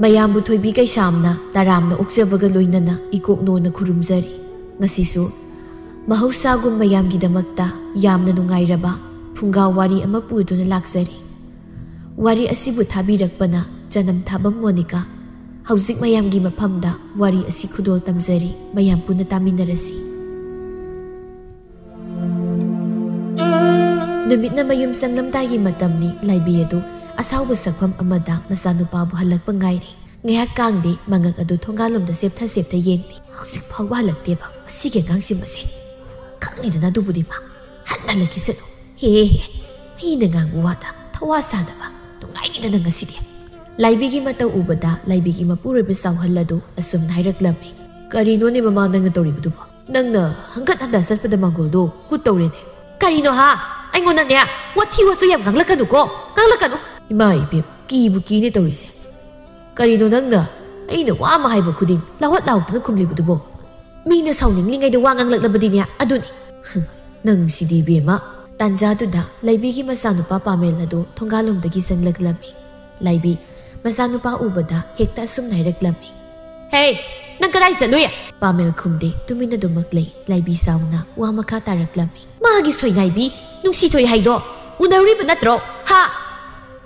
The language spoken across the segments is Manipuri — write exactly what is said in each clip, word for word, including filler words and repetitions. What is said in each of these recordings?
ꯃꯌꯥꯝꯕꯨ ꯊꯣꯏꯕꯤ ꯀꯩꯁꯥꯝꯅ ꯇꯔꯥꯝꯅ ꯑꯣꯛꯆꯕꯒ ꯂꯣꯏꯅꯅ ꯏꯀꯣꯛꯅꯣꯅ ꯈꯨꯔꯨꯝꯖꯔꯤ꯫ ꯉꯁꯤꯁꯨ ꯃꯍꯧꯁꯥꯒꯨꯝ ꯃꯌꯥꯝꯒꯤꯗꯃꯛꯇ ꯌꯥꯝꯅ ꯅꯨꯡꯉꯥꯏꯔꯕ ꯐꯨꯡꯒꯥ ꯋꯥꯔꯤ ꯑꯃ ꯄꯨꯗꯨꯅ ꯂꯥꯛꯆꯔꯤ꯫ ꯋꯥꯔꯤ ꯑꯁꯤꯕꯨ ꯊꯥꯕꯤꯔꯛꯄꯅ ꯆꯅꯝ ꯊꯥꯕꯝ ꯃꯣꯅꯤꯀꯥ꯫ ꯍꯧꯖꯤꯛ ꯃꯌꯥꯝꯒꯤ ꯃꯐꯝꯗ ꯋꯥꯔꯤ ꯑꯁꯤ ꯈꯨꯗꯣꯜ ꯇꯝꯖꯔꯤ, ꯃꯌꯥꯝ ꯄꯨꯟꯅ ꯇꯥꯃꯤꯟꯅꯔꯁꯤ꯫ ꯅꯨꯃꯤꯠꯅ ꯃꯌꯨꯝ ꯆꯪꯂꯝꯗꯥꯏꯒꯤ ꯃꯇꯝꯅꯤ꯫ ꯂꯥꯏꯕꯤ ꯑꯗꯨ ꯑꯁꯥꯎꯕ ꯁꯛꯐꯝ ꯑꯃꯗ ꯃꯆꯥꯅꯨꯄꯥꯕꯨ ꯍꯜꯂꯛꯄ ꯉꯥꯏꯔꯤ꯫ ꯉꯥꯏꯍꯥꯛ ꯀꯥꯡꯗꯦ ꯃꯉꯛ ꯑꯗꯨ ꯊꯣꯡꯒꯥꯜꯂꯣꯝꯗ ꯁꯦꯞꯊ ꯁꯦꯞꯊ ꯌꯦꯡꯂꯤ꯫ ꯍꯧꯖꯤꯛ ꯐꯥꯎꯕ ꯍꯜꯂꯛꯇꯦꯕ ꯃꯁꯤꯒꯤ ꯑꯉꯥꯡꯁꯤ ꯃꯁꯦ꯫ ꯈꯪꯅꯤꯗꯅ ꯑꯗꯨꯕꯨꯗꯤ ꯃꯥ ꯍꯟꯅ ꯍꯜꯂꯛꯈꯤꯁꯅꯨ꯫ ꯍꯦ ꯍꯦ, ꯑꯩꯅ ꯉꯥꯡꯕ ꯋꯥꯗ ꯊꯋꯥ ꯁꯥꯗꯕ ꯅꯨꯡꯉꯥꯏꯅꯤꯗꯅ ꯉꯁꯤꯗꯤ꯫ ꯂꯥꯏꯕꯤꯒꯤ ꯃꯇꯧ ꯎꯕꯗ ꯂꯥꯏꯕꯤꯒꯤ ꯃꯄꯨꯔꯣꯏꯕ ꯆꯥꯎꯍꯜ ꯑꯗꯨ ꯑꯁꯨꯝꯅ ꯍꯥꯏꯔꯛꯂꯝꯃꯤ꯫ ꯀꯔꯤꯅꯣꯅꯦ ꯃꯃꯥ ꯅꯪꯅ ꯇꯧꯔꯤꯕꯗꯨꯕꯣ? ꯅꯪꯅ ꯍꯪꯒꯠ ꯍꯟꯗ ꯆꯠꯄꯗ ꯃꯥꯡꯒꯣꯜꯗꯣ ꯀꯨꯠ ꯇꯧꯔꯦꯅꯦ꯫ ꯀꯔꯤꯅꯣ ꯍꯥ? ꯑꯩꯉꯣꯟꯗꯅꯦ ꯋꯥꯊꯤ ꯋꯥꯆꯣꯏ ꯌꯥꯝ ꯉꯥꯡꯂꯛꯀꯅꯨꯀꯣ, ꯉꯥꯡꯂꯛꯀꯅꯨ꯫ ꯏꯃꯥ ꯏꯕꯦꯝ, ꯀꯤꯕꯨ ꯀꯤꯅꯦ ꯇꯧꯔꯤꯁꯦ꯫ ꯀꯔꯤꯅꯣ ꯅꯪꯅ ꯑꯩꯅ ꯋꯥ ꯑꯃ ꯍꯥꯏꯕ ꯈꯨꯗꯤꯡ ꯂꯥꯎꯍꯠ ꯂꯥꯎꯗꯅ ꯈꯨꯝꯂꯤꯕꯗꯨꯕꯣ? ꯃꯤꯅ ꯁꯥꯎꯅꯤꯡꯂꯤꯉꯩꯗ ꯋꯥ ꯉꯥꯡꯂꯛꯂꯕꯗꯤꯅꯦ ꯑꯗꯨꯅꯤ꯫ ꯍꯨꯝ, ꯅꯪ ꯁꯤꯗꯤ ꯏꯕꯦꯝꯃ꯫ ꯇꯥꯟꯖꯥꯗꯨꯗ ꯂꯩꯕꯤꯒꯤ ꯃꯆꯥꯅꯨꯄꯥ ꯄꯥꯃꯦꯜ ꯑꯗꯨ ꯊꯣꯡꯒꯥꯜꯂꯣꯝꯗꯒꯤ ꯆꯪꯂꯛꯂꯝꯃꯤ꯫ ꯂꯥꯏꯕꯤ ꯃꯆꯥꯅꯨꯄꯥ ꯎꯕꯗ ꯍꯦꯛꯇ ꯑꯁꯨꯝꯅ ꯍꯥꯏꯔꯛꯂꯝꯃꯤ꯫ "ꯍꯦ, ꯅꯪ ꯀꯗꯥꯏ ꯆꯠꯂꯨꯏ?" ꯄꯥꯃꯦꯜ ꯈꯨꯝꯗꯦ, ꯇꯨꯃꯤꯟꯅ ꯑꯗꯨꯃꯛ ꯂꯩ꯫ ꯂꯥꯏꯕꯤ ꯆꯥꯎꯅ ꯋꯥ ꯃꯈꯥ ꯇꯥꯔꯛꯂꯝꯃꯤ꯫ "ꯃꯥꯒꯤ ꯁꯣꯏꯅꯥꯏꯕꯤ ꯅꯨꯡꯁꯤꯊꯣꯏ ꯍꯥꯏꯗꯣ ꯎꯅꯔꯨꯔꯤꯕ ꯅꯠꯇ꯭ꯔꯣ? ꯍꯥ?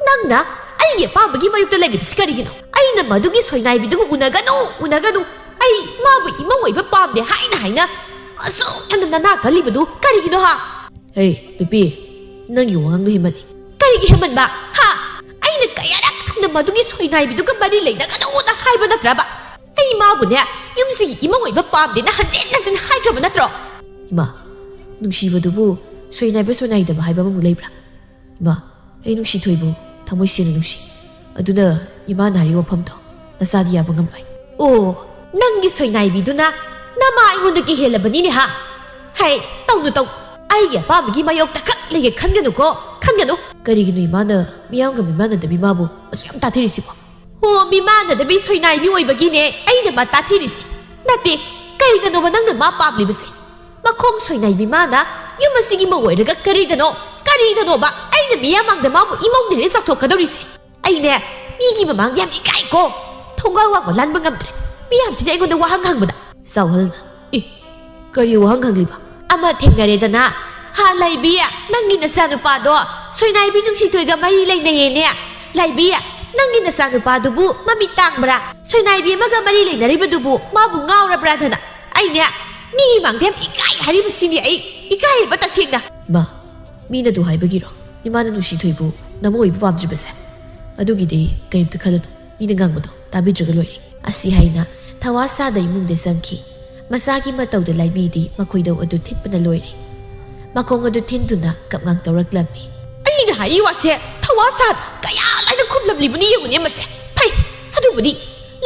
ꯅꯪꯅ ꯑꯩꯒꯤ ꯑꯄꯥꯝꯕꯒꯤ ꯃꯥꯌꯣꯛꯇ ꯂꯩꯔꯤꯕꯁꯤ ꯀꯔꯤꯒꯤꯅꯣ? ꯑꯩꯅ ꯃꯗꯨꯒꯤ ꯁꯣꯏꯅꯥꯏꯕꯤꯗꯨꯒ ꯎꯅꯒꯅꯨ, ꯎꯅꯒꯅꯨ꯫ ꯑꯩ ꯃꯥꯕꯨ ꯏꯃꯧ ꯑꯣꯏꯕ ꯄꯥꯝꯗꯦ ꯍꯥꯏꯅ ꯍꯥꯏꯅ ꯑꯁꯨꯛ ꯌꯥꯝꯅ ꯅꯅꯥ ꯀꯜꯂꯤꯕꯗꯨ ꯀꯔꯤꯒꯤꯅꯣ ꯍꯥ?" "ꯍꯦ, ꯅꯨꯄꯤ, ꯅꯪꯒꯤ ꯋꯥꯉꯥꯡꯗꯣ ꯍꯦꯟꯃꯜꯂꯤ꯫" "ꯀꯔꯤꯒꯤ ꯍꯦꯟꯃꯟꯕ? ꯍꯥ? ꯑꯩꯅ ꯀꯌꯥꯔꯛ ꯍꯟꯅ ꯃꯗꯨꯒꯤ ꯁꯣꯏꯅꯥꯏꯕꯤꯗꯨꯒ ꯃꯔꯤ ꯂꯩꯅꯒꯅꯨꯅ ꯍꯥꯏꯕ ꯅꯠꯇ꯭ꯔꯕ? ꯑꯩ ꯃꯥꯕꯨꯅꯦ ꯌꯨꯝꯁꯤꯒꯤ ꯏꯃꯧ ꯑꯣꯏꯕ ꯄꯥꯝꯗꯦꯅ ꯍꯟꯖꯤꯟ ꯍꯟꯖꯤꯟ ꯍꯥꯏꯈ꯭ꯔꯕ ꯅꯠꯇ꯭ꯔꯣ?" "ꯏꯃꯥ, ꯅꯨꯡꯁꯤꯕꯗꯨꯕꯨ ꯁꯣꯏꯅꯥꯏꯕ ꯁꯣꯏꯅꯥꯏꯗꯕ ꯍꯥꯏꯕ ꯑꯃꯃꯨꯛ ꯂꯩꯕ꯭ꯔꯥ? ꯏꯃꯥ, ꯑꯩ ꯅꯨꯡꯁꯤꯊꯣꯏꯕꯨ ꯊꯃꯣꯏ ꯁꯦꯡꯅ ꯅꯨꯡꯁꯤ꯫ ꯑꯗꯨꯅ ꯏꯃꯥꯅ ꯍꯥꯏꯔꯤꯕ ꯋꯥꯐꯝꯗꯣ ꯅꯆꯥꯗꯤ ꯌꯥꯕ ꯉꯝꯂꯣꯏ꯫" "ꯑꯣ, ꯅꯪꯒꯤ ꯁꯣꯏꯅꯥꯏꯕꯤꯗꯨꯅ ꯅꯃꯥ ꯑꯩꯉꯣꯟꯗꯒꯤ ꯍꯦꯜꯂꯕꯅꯤꯅꯦ ꯍꯥ? ꯍꯩ, ꯇꯧꯅꯨ, ꯇꯧꯅꯨ꯫ ꯑꯩꯒꯤ ꯑꯄꯥꯝꯕꯒꯤ ꯃꯥꯌꯣꯛꯇ ꯈꯛ ꯂꯩꯒꯦ ꯈꯟꯒꯅꯨꯀꯣ, ꯈꯟꯒꯅꯨ꯫" "ꯀꯔꯤꯒꯤꯅꯣ ꯏꯃꯥꯅ ꯃꯤꯌꯥꯝꯒ ꯃꯤꯃꯥꯟꯅꯗꯕꯤ ꯃꯥꯕꯨ ꯑꯁꯨꯛ ꯌꯥꯝ ꯇꯥꯊꯤꯔꯤꯁꯤꯕꯣ?" "ꯍꯣ, ꯃꯤꯃꯥꯟꯅꯗꯕꯤ ꯁꯣꯏꯅꯥꯏꯕꯤ ꯑꯣꯏꯕꯒꯤꯅꯦ ꯑꯩꯅ ꯃꯥ ꯇꯥꯊꯤꯔꯤꯁꯤ꯫ ꯅꯠꯇꯦ, ꯀꯩꯗꯅꯣꯕ ꯅꯪꯅ ꯃꯥ ꯄꯥꯝꯂꯤꯕꯁꯦ? ꯃꯈꯣꯡ ꯁꯣꯏꯅꯥꯏꯕꯤ ꯃꯥꯅ ꯌꯨꯝ ꯑꯁꯤꯒꯤ ꯃꯧ ꯑꯣꯏꯔꯒ ꯀꯔꯤꯗꯅꯣ, ꯀꯔꯤꯗꯅꯣꯕ ꯑꯩꯅ ꯃꯤꯌꯥꯝ ꯃꯥꯡꯗ ꯃꯥꯕꯨ ꯏꯃꯧꯅꯦꯅ ꯆꯥꯎꯊꯣꯛꯀꯗꯧꯔꯤꯁꯦ? ꯑꯩꯅꯦ ꯃꯤꯒꯤ ꯃꯃꯥꯡꯗ ꯌꯥꯝ ꯏꯀꯥꯏꯀꯣ꯫ ꯄꯨꯡꯒꯥ ꯋꯥꯡꯕ ꯂꯥꯟꯕ ꯉꯝꯗ꯭ꯔꯦ꯫ ꯃꯤꯌꯥꯝꯁꯤꯅ ꯑꯩꯉꯣꯟꯗ ꯋꯥꯍꯪ ꯍꯪꯕꯗ꯫ ꯆꯥꯎꯍꯜꯅ, "ꯑꯦ, ꯀꯔꯤ ꯋꯥꯍꯪ ꯍꯪꯂꯤꯕ?" "ꯑꯃ ꯊꯦꯡꯅꯔꯦꯗꯅ꯫ ꯍꯥ, ꯂꯥꯏꯕꯤ, ꯅꯪꯒꯤ ꯅꯆꯥꯅꯨꯄꯥꯗꯣ ꯁꯣꯏꯅꯥꯏꯕꯤ ꯅꯨꯡꯁꯤꯊꯣꯏꯒ ꯃꯔꯤ ꯂꯩꯅꯩꯌꯦꯅꯦ꯫ ꯂꯥꯏꯕꯤ, ꯅꯪꯒꯤ ꯅꯆꯥꯅꯨꯄꯥꯗꯨꯕꯨ ꯃꯃꯤꯠ ꯇꯥꯡꯕ꯭ꯔꯥ? ꯁꯣꯏꯅꯥꯏꯕꯤ ꯑꯃꯒ ꯃꯔꯤ ꯂꯩꯅꯔꯤꯕꯗꯨꯕꯨ ꯃꯥꯕꯨ ꯉꯥꯎꯔꯕ꯭ꯔꯥꯗꯅ?" ꯑꯩꯅꯦ, ꯃꯤꯒꯤ ꯃꯥꯡꯗ ꯌꯥꯝ ꯏꯀꯥꯏ ꯍꯥꯏꯔꯤꯕꯁꯤꯅꯤ ꯑꯩ꯫ ꯏꯀꯥꯏꯌꯦꯕ ꯇꯁꯦꯡꯅ꯫ ꯏꯃꯥ, ꯃꯤꯅ ꯑꯗꯨ ꯍꯥꯏꯕꯒꯤꯔꯣ ꯏꯃꯥꯅ ꯅꯨꯡꯁꯤꯊꯣꯏꯕꯨ ꯅꯃꯧ ꯑꯣꯏꯕ ꯄꯥꯝꯗ꯭ꯔꯤꯕꯁꯦ? ꯑꯗꯨꯒꯤꯗꯤ ꯀꯔꯤꯝꯇ ꯈꯜꯂꯨꯅꯨ꯫ ꯃꯤꯅ ꯉꯥꯡꯕꯗꯣ ꯇꯥꯕꯤꯗ꯭ꯔꯒ ꯂꯣꯏꯔꯦ꯫ ꯑꯁꯤ ꯍꯥꯏꯅ ꯊꯋꯥ ꯁꯥꯗ ꯏꯃꯨꯡꯗ ꯆꯪꯈꯤ꯫ ꯃꯆꯥꯒꯤ ꯃꯇꯧꯗ ꯂꯥꯏꯕꯤꯗꯤ ꯃꯈꯣꯏꯗꯧ ꯑꯗꯨ ꯊꯤꯠꯄꯅ ꯂꯣꯏꯔꯦ꯫ ꯃꯈꯣꯡ ꯑꯗꯨ ꯊꯤꯟꯗꯨꯅ ꯀꯞꯉꯥꯡ ꯇꯧꯔꯛꯂꯝꯃꯤ꯫ ꯑꯩꯅ ꯍꯥꯏꯔꯤ ꯋꯥꯁꯦ ꯊꯋꯥ ꯁꯥꯗ ꯀꯌꯥ ꯂꯥꯏꯅ ꯈꯨꯝꯂꯝꯂꯤꯕꯅꯤ ꯌꯦꯡꯉꯨꯅꯦ ꯃꯁꯦ꯫ ꯐꯩ, ꯑꯗꯨꯕꯨꯗꯤ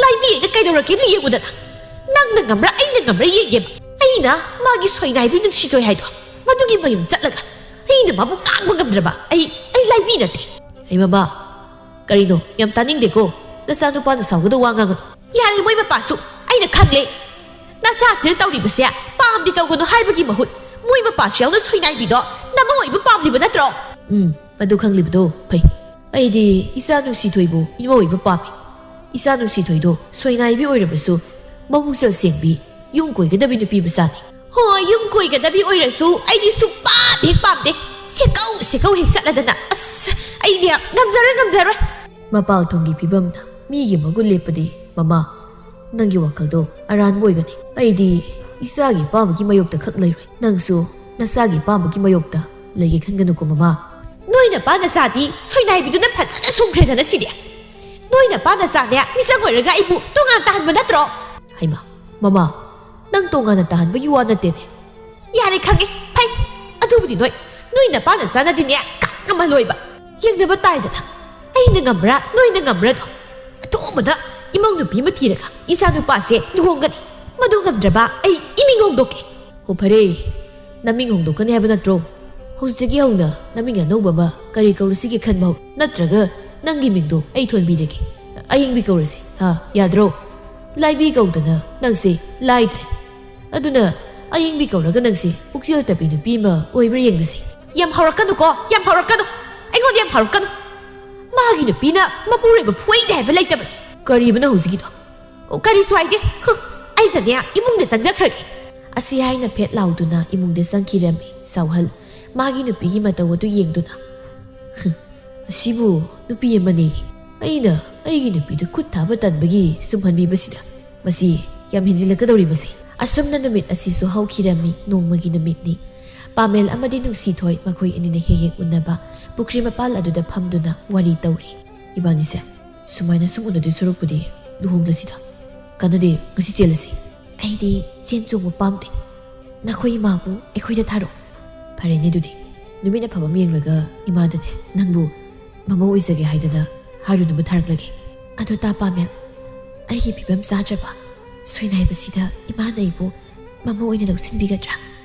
ꯂꯥꯏꯕꯤ ꯑꯩꯅ ꯀꯩꯗꯧꯔꯛꯀꯦꯅ ꯌꯦꯡꯉꯨꯗꯅ꯫ ꯅꯪꯅ ꯉꯝꯕ꯭ꯔꯥ ꯑꯩꯅ ꯉꯝꯕ꯭ꯔꯥ ꯌꯦꯡꯒꯦꯕ꯫ ꯑꯩꯅ ꯃꯥꯒꯤ ꯁꯣꯏꯅꯥꯏꯕꯤ ꯅꯨꯡꯁꯤꯊꯣꯏ ꯍꯥꯏꯗꯣ, ꯃꯗꯨꯒꯤ ꯃꯌꯨꯝ ꯆꯠꯂꯒ ꯑꯩꯅ ꯃꯥꯕꯨ ꯉꯥꯡꯕ ꯉꯝꯗ꯭ꯔꯕ꯫ ꯑꯩ, ꯑꯩ ꯂꯥꯏꯕꯤ ꯅꯠꯇꯦ꯫ ꯑꯩ ꯃꯃꯥ, ꯀꯔꯤꯅꯣ? ꯌꯥꯝ ꯇꯥꯅꯤꯡꯗꯦꯀꯣ꯫ ꯅꯆꯥꯅꯨꯄꯥꯅ ꯁꯥꯎꯒꯗꯧ ꯋꯥ ꯉꯥꯡꯒꯅꯨ꯫ ꯌꯥꯔꯦ, ꯃꯣꯏ ꯃꯄꯥꯁꯨ꯫ ꯑꯩꯅ ꯈꯪꯂꯦ꯫ ꯅꯆꯥꯁꯤꯅ ꯇꯧꯔꯤꯕꯁꯦ ꯄꯥꯝꯗꯦ ꯇꯧꯒꯅꯨ ꯍꯥꯏꯕꯒꯤ ꯃꯍꯨꯠ, ꯃꯣꯏ ꯃꯄꯥꯁꯨ ꯌꯥꯎꯅ ꯁꯣꯏꯅꯥꯏꯕꯤꯗꯣ ꯅꯃꯧ ꯑꯣꯏꯕ ꯄꯥꯝꯂꯤꯕ ꯅꯠꯇ꯭ꯔꯣ? ꯎꯝ, ꯃꯗꯨ ꯈꯪꯂꯤꯕꯗꯣ ꯐꯩ꯫ ꯑꯩꯗꯤ ꯏꯆꯥ ꯅꯨꯡꯁꯤꯊꯣꯏꯕꯨ ꯏꯃꯧ ꯑꯣꯏꯕ ꯄꯥꯝꯃꯤ꯫ ꯏꯆꯥ ꯅꯨꯡꯁꯤꯊꯣꯏꯗꯣ ꯁꯣꯏꯅꯥꯏꯕꯤ ꯑꯣꯏꯔꯕꯁꯨ ꯃꯕꯨꯛꯆꯦꯜ ꯁꯦꯡꯕꯤ, ꯌꯨꯝ ꯀꯣꯏꯒꯗꯕꯤ ꯅꯨꯄꯤ ꯃꯆꯥꯅꯤ꯫ ꯍꯣꯏ, ꯌꯨꯝ ꯀꯣꯏꯒꯗꯕꯤ ꯑꯣꯏꯔꯁꯨ ꯑꯩꯗꯤ ꯁꯨꯛꯄꯥꯝ ꯍꯦꯛ ꯄꯥꯝꯗꯦ꯫ ꯁꯦꯀꯧ ꯁꯦꯀꯧ ꯍꯦꯛ ꯆꯠꯂꯗꯅ꯫ ꯑꯁ, ꯑꯩꯗꯤ ꯉꯝꯖꯔꯣꯏ, ꯉꯝꯖꯔꯣꯏ꯫ ꯃꯄꯥꯜ ꯊꯣꯡꯒꯤ ꯐꯤꯕꯝꯅ ꯃꯤꯒꯤ ꯃꯒꯨꯟ ꯂꯦꯞꯄꯗꯤ, ꯃꯃꯥ, ꯅꯪꯒꯤ ꯋꯥꯈꯜꯗꯣ ꯑꯔꯥꯟꯕ ꯑꯣꯏꯒꯅꯤ꯫ ꯑꯩꯗꯤ ꯏꯆꯥꯒꯤ ꯑꯄꯥꯝꯕꯒꯤ ꯃꯥꯌꯣꯛꯇ ꯈꯛ ꯂꯩꯔꯣꯏ꯫ ꯅꯪꯁꯨ ꯅꯆꯥꯒꯤ ꯑꯄꯥꯝꯕꯒꯤ ꯃꯥꯌꯣꯛꯇ ꯂꯩꯒꯦ ꯈꯟꯒꯅꯨꯀꯣ, ꯃꯃꯥ꯫ ꯅꯣꯏ ꯅꯄꯥ ꯅꯆꯥꯗꯤ ꯁꯣꯏꯅꯥꯏꯕꯤꯗꯨꯅ ꯐꯖꯅ ꯁꯨꯝꯈ꯭ꯔꯦꯗꯅ ꯁꯤꯗꯤ꯫ ꯅꯣꯏ ꯅꯄꯥ ꯅꯆꯥꯅꯦ ꯃꯤꯆꯪ ꯑꯣꯏꯔꯒ ꯑꯩꯕꯨ ꯇꯣꯉꯥꯟ ꯇꯥꯍꯟꯕ ꯅꯠꯇ꯭ꯔꯣ? ꯍꯩꯃꯥ, ꯃꯃꯥ, ꯅꯪ ꯇꯣꯉꯥꯟꯅ ꯇꯥꯍꯟꯕꯒꯤ ꯋꯥ ꯅꯠꯇꯦꯅꯦ꯫ ꯌꯥꯔꯦ, ꯈꯪꯉꯦ꯫ ꯐꯩ꯫ ꯑꯗꯨꯕꯨꯗꯤ ꯅꯣꯏ, ꯅꯣꯏ ꯅꯄꯥ ꯅꯆꯥꯅꯗꯤꯅꯦ ꯀꯥꯡ ꯑꯃ ꯂꯣꯏꯕ꯫ ꯌꯦꯡꯅꯕ ꯇꯥꯏꯗꯅ꯫ ꯑꯩꯅ ꯉꯝꯕ꯭ꯔꯥ, ꯅꯣꯏꯅ ꯉꯝꯕ꯭ꯔꯥꯗꯣ꯫ ꯑꯊꯨꯕꯗ ꯏꯃꯧ ꯅꯨꯄꯤ ꯑꯃ ꯊꯤꯔꯒ ꯏꯆꯥ ꯅꯨꯄꯥꯁꯦ ꯂꯨꯍꯣꯡꯒꯅꯤ꯫ ꯃꯗꯨ ꯉꯝꯗ꯭ꯔꯕ ꯑꯩ ꯏꯃꯤꯡ ꯍꯣꯡꯗꯣꯛꯀꯦ꯫ ꯍꯣ, ꯐꯔꯦ꯫ ꯅꯃꯤꯡ ꯍꯣꯡꯗꯣꯛꯀꯅꯤ ꯍꯥꯏꯕ ꯅꯠꯇ꯭ꯔꯣ? ꯍꯧꯖꯤꯛꯇꯒꯤ ꯍꯧꯅ ꯅꯃꯤꯡ ꯑꯅꯧꯕ ꯑꯃ ꯀꯔꯤ ꯀꯧꯔꯁꯤꯒꯦ ꯈꯟꯕ ꯍꯧ-, ꯅꯠꯇ꯭ꯔꯒ ꯅꯪꯒꯤ ꯃꯤꯡꯗꯣ ꯑꯩ ꯊꯣꯟꯕꯤꯔꯒꯦ꯫ ꯑꯌꯤꯡꯕꯤ ꯀꯧꯔꯁꯤ꯫ ꯍꯥ, ꯌꯥꯗ꯭ꯔꯣ? ꯂꯥꯏꯕꯤ ꯀꯧꯗꯅ ꯅꯪꯁꯦ ꯂꯥꯏꯗ꯭ꯔꯦ꯫ ꯑꯗꯨꯅ ꯑꯌꯤꯡꯕꯤ ꯀꯧꯔꯒ ꯅꯪꯁꯦ ꯄꯨꯛꯆꯦꯜ ꯇꯞꯄꯤ ꯅꯨꯄꯤ ꯑꯃ ꯑꯣꯏꯕ꯭ꯔꯥ ꯌꯦꯡꯉꯁꯤ꯫ ꯌꯥꯝ ꯍꯧꯔꯛꯀꯅꯨꯀꯣ, ꯌꯥꯝ ꯍꯧꯔꯛꯀꯅꯨ꯫ ꯑꯩꯉꯣꯟꯗ ꯌꯥꯝ ꯍꯧꯔꯛꯀꯅꯨ꯫ ꯃꯥꯒꯤ ꯅꯨꯄꯤꯅ ꯃꯄꯨꯔꯣꯏꯕ ꯐꯨꯏꯗꯦ ꯍꯥꯏꯕ ꯂꯩꯇꯕꯅꯤ꯫ "ꯀꯔꯤꯕꯅꯣ ꯍꯧꯖꯤꯛꯀꯤꯗꯣ?" "ꯑꯣ, ꯀꯔꯤꯁꯨ ꯍꯥꯏꯗꯦ꯫ ꯍꯨ, ꯑꯩꯅꯅꯦ ꯏꯃꯨꯡꯗ ꯆꯪꯖꯈ꯭ꯔꯒꯦ"꯫ ꯑꯁꯤ ꯍꯥꯏꯅ ꯐꯦꯠ ꯂꯥꯎꯗꯨꯅ ꯏꯃꯨꯡꯗ ꯆꯪꯈꯤꯔꯝꯃꯤ ꯁꯥꯎꯍꯜ, ꯃꯥꯒꯤ ꯅꯨꯄꯤꯒꯤ ꯃꯇꯧ ꯑꯗꯨ ꯌꯦꯡꯗꯨꯅ꯫ "ꯍꯨ, ꯑꯁꯤꯕꯨ ꯅꯨꯄꯤ ꯑꯃꯅꯤ꯫ ꯑꯩꯅ ꯑꯩꯒꯤ ꯅꯨꯄꯤꯗ ꯈꯨꯠ ꯊꯥꯕ ꯇꯟꯕꯒꯤ ꯁꯨꯝꯍꯟꯕꯤꯕꯁꯤꯗ ꯃꯁꯤ ꯌꯥꯝ ꯍꯦꯟꯖꯤꯜꯂꯛꯀꯗꯧꯔꯤꯕꯁꯦ"꯫ ꯑꯁꯨꯝꯅ ꯅꯨꯃꯤꯠ ꯑꯁꯤꯁꯨ ꯍꯧꯈꯤꯔꯝꯃꯤ꯫ ꯅꯣꯡꯃꯒꯤ ꯅꯨꯃꯤꯠꯅꯤ꯫ ꯄꯥꯃꯦꯜ ꯑꯃꯗꯤ ꯅꯨꯡꯁꯤꯊꯣꯏ ꯃꯈꯣꯏ ꯑꯅꯤꯅ ꯍꯦꯛ ꯍꯦꯛ ꯎꯅꯕ ꯄꯨꯈ꯭ꯔꯤ ꯃꯄꯥꯜ ꯑꯗꯨꯗ ꯐꯝꯗꯨꯅ ꯋꯥꯔꯤ ꯇꯧꯔꯤ꯫ "ꯏꯕꯥꯅꯤꯁꯦ ꯁꯨꯃꯥꯏꯅ ꯁꯨꯝ ꯎꯅꯗꯣꯏ ꯁꯔꯨꯛꯄꯨꯗꯤ ꯂꯨꯍꯣꯡꯂꯁꯤꯗ꯫ ꯀꯥꯟꯅꯗꯦ, ꯉꯁꯤ ꯆꯦꯜꯂꯁꯤ"꯫ "ꯑꯩꯗꯤ ꯆꯦꯟ ꯆꯣꯡꯕ ꯄꯥꯝꯗꯦ꯫ ꯅꯈꯣꯏ ꯏꯃꯥꯕꯨ ꯑꯩꯈꯣꯏꯗ ꯊꯥꯔꯛꯑꯣ"꯫ "ꯐꯔꯦꯅꯦ ꯑꯗꯨꯗꯤ꯫ ꯅꯨꯃꯤꯠ ꯑꯐꯕ ꯑꯃ ꯌꯦꯡꯂꯒ ꯏꯃꯥꯗꯅꯦ ꯅꯪꯕꯨ ꯃꯃꯧ ꯑꯣꯏꯖꯒꯦ ꯍꯥꯏꯗꯅ ꯍꯥꯏꯔꯨꯅꯕ ꯊꯥꯔꯛꯂꯒꯦ"꯫ "ꯑꯗꯣ ꯇꯥ ꯄꯥꯃꯦꯜ, ꯑꯩꯒꯤ ꯐꯤꯕꯝ ꯆꯥꯗ꯭ꯔꯕ ꯁꯣꯏꯅꯥꯏꯕꯁꯤꯗ ꯏꯃꯥꯅ ꯑꯩꯕꯨ ꯃꯃꯧ ꯑꯣꯏꯅ ꯂꯧꯁꯤꯟꯕꯤꯒꯗ꯭ꯔꯥ?"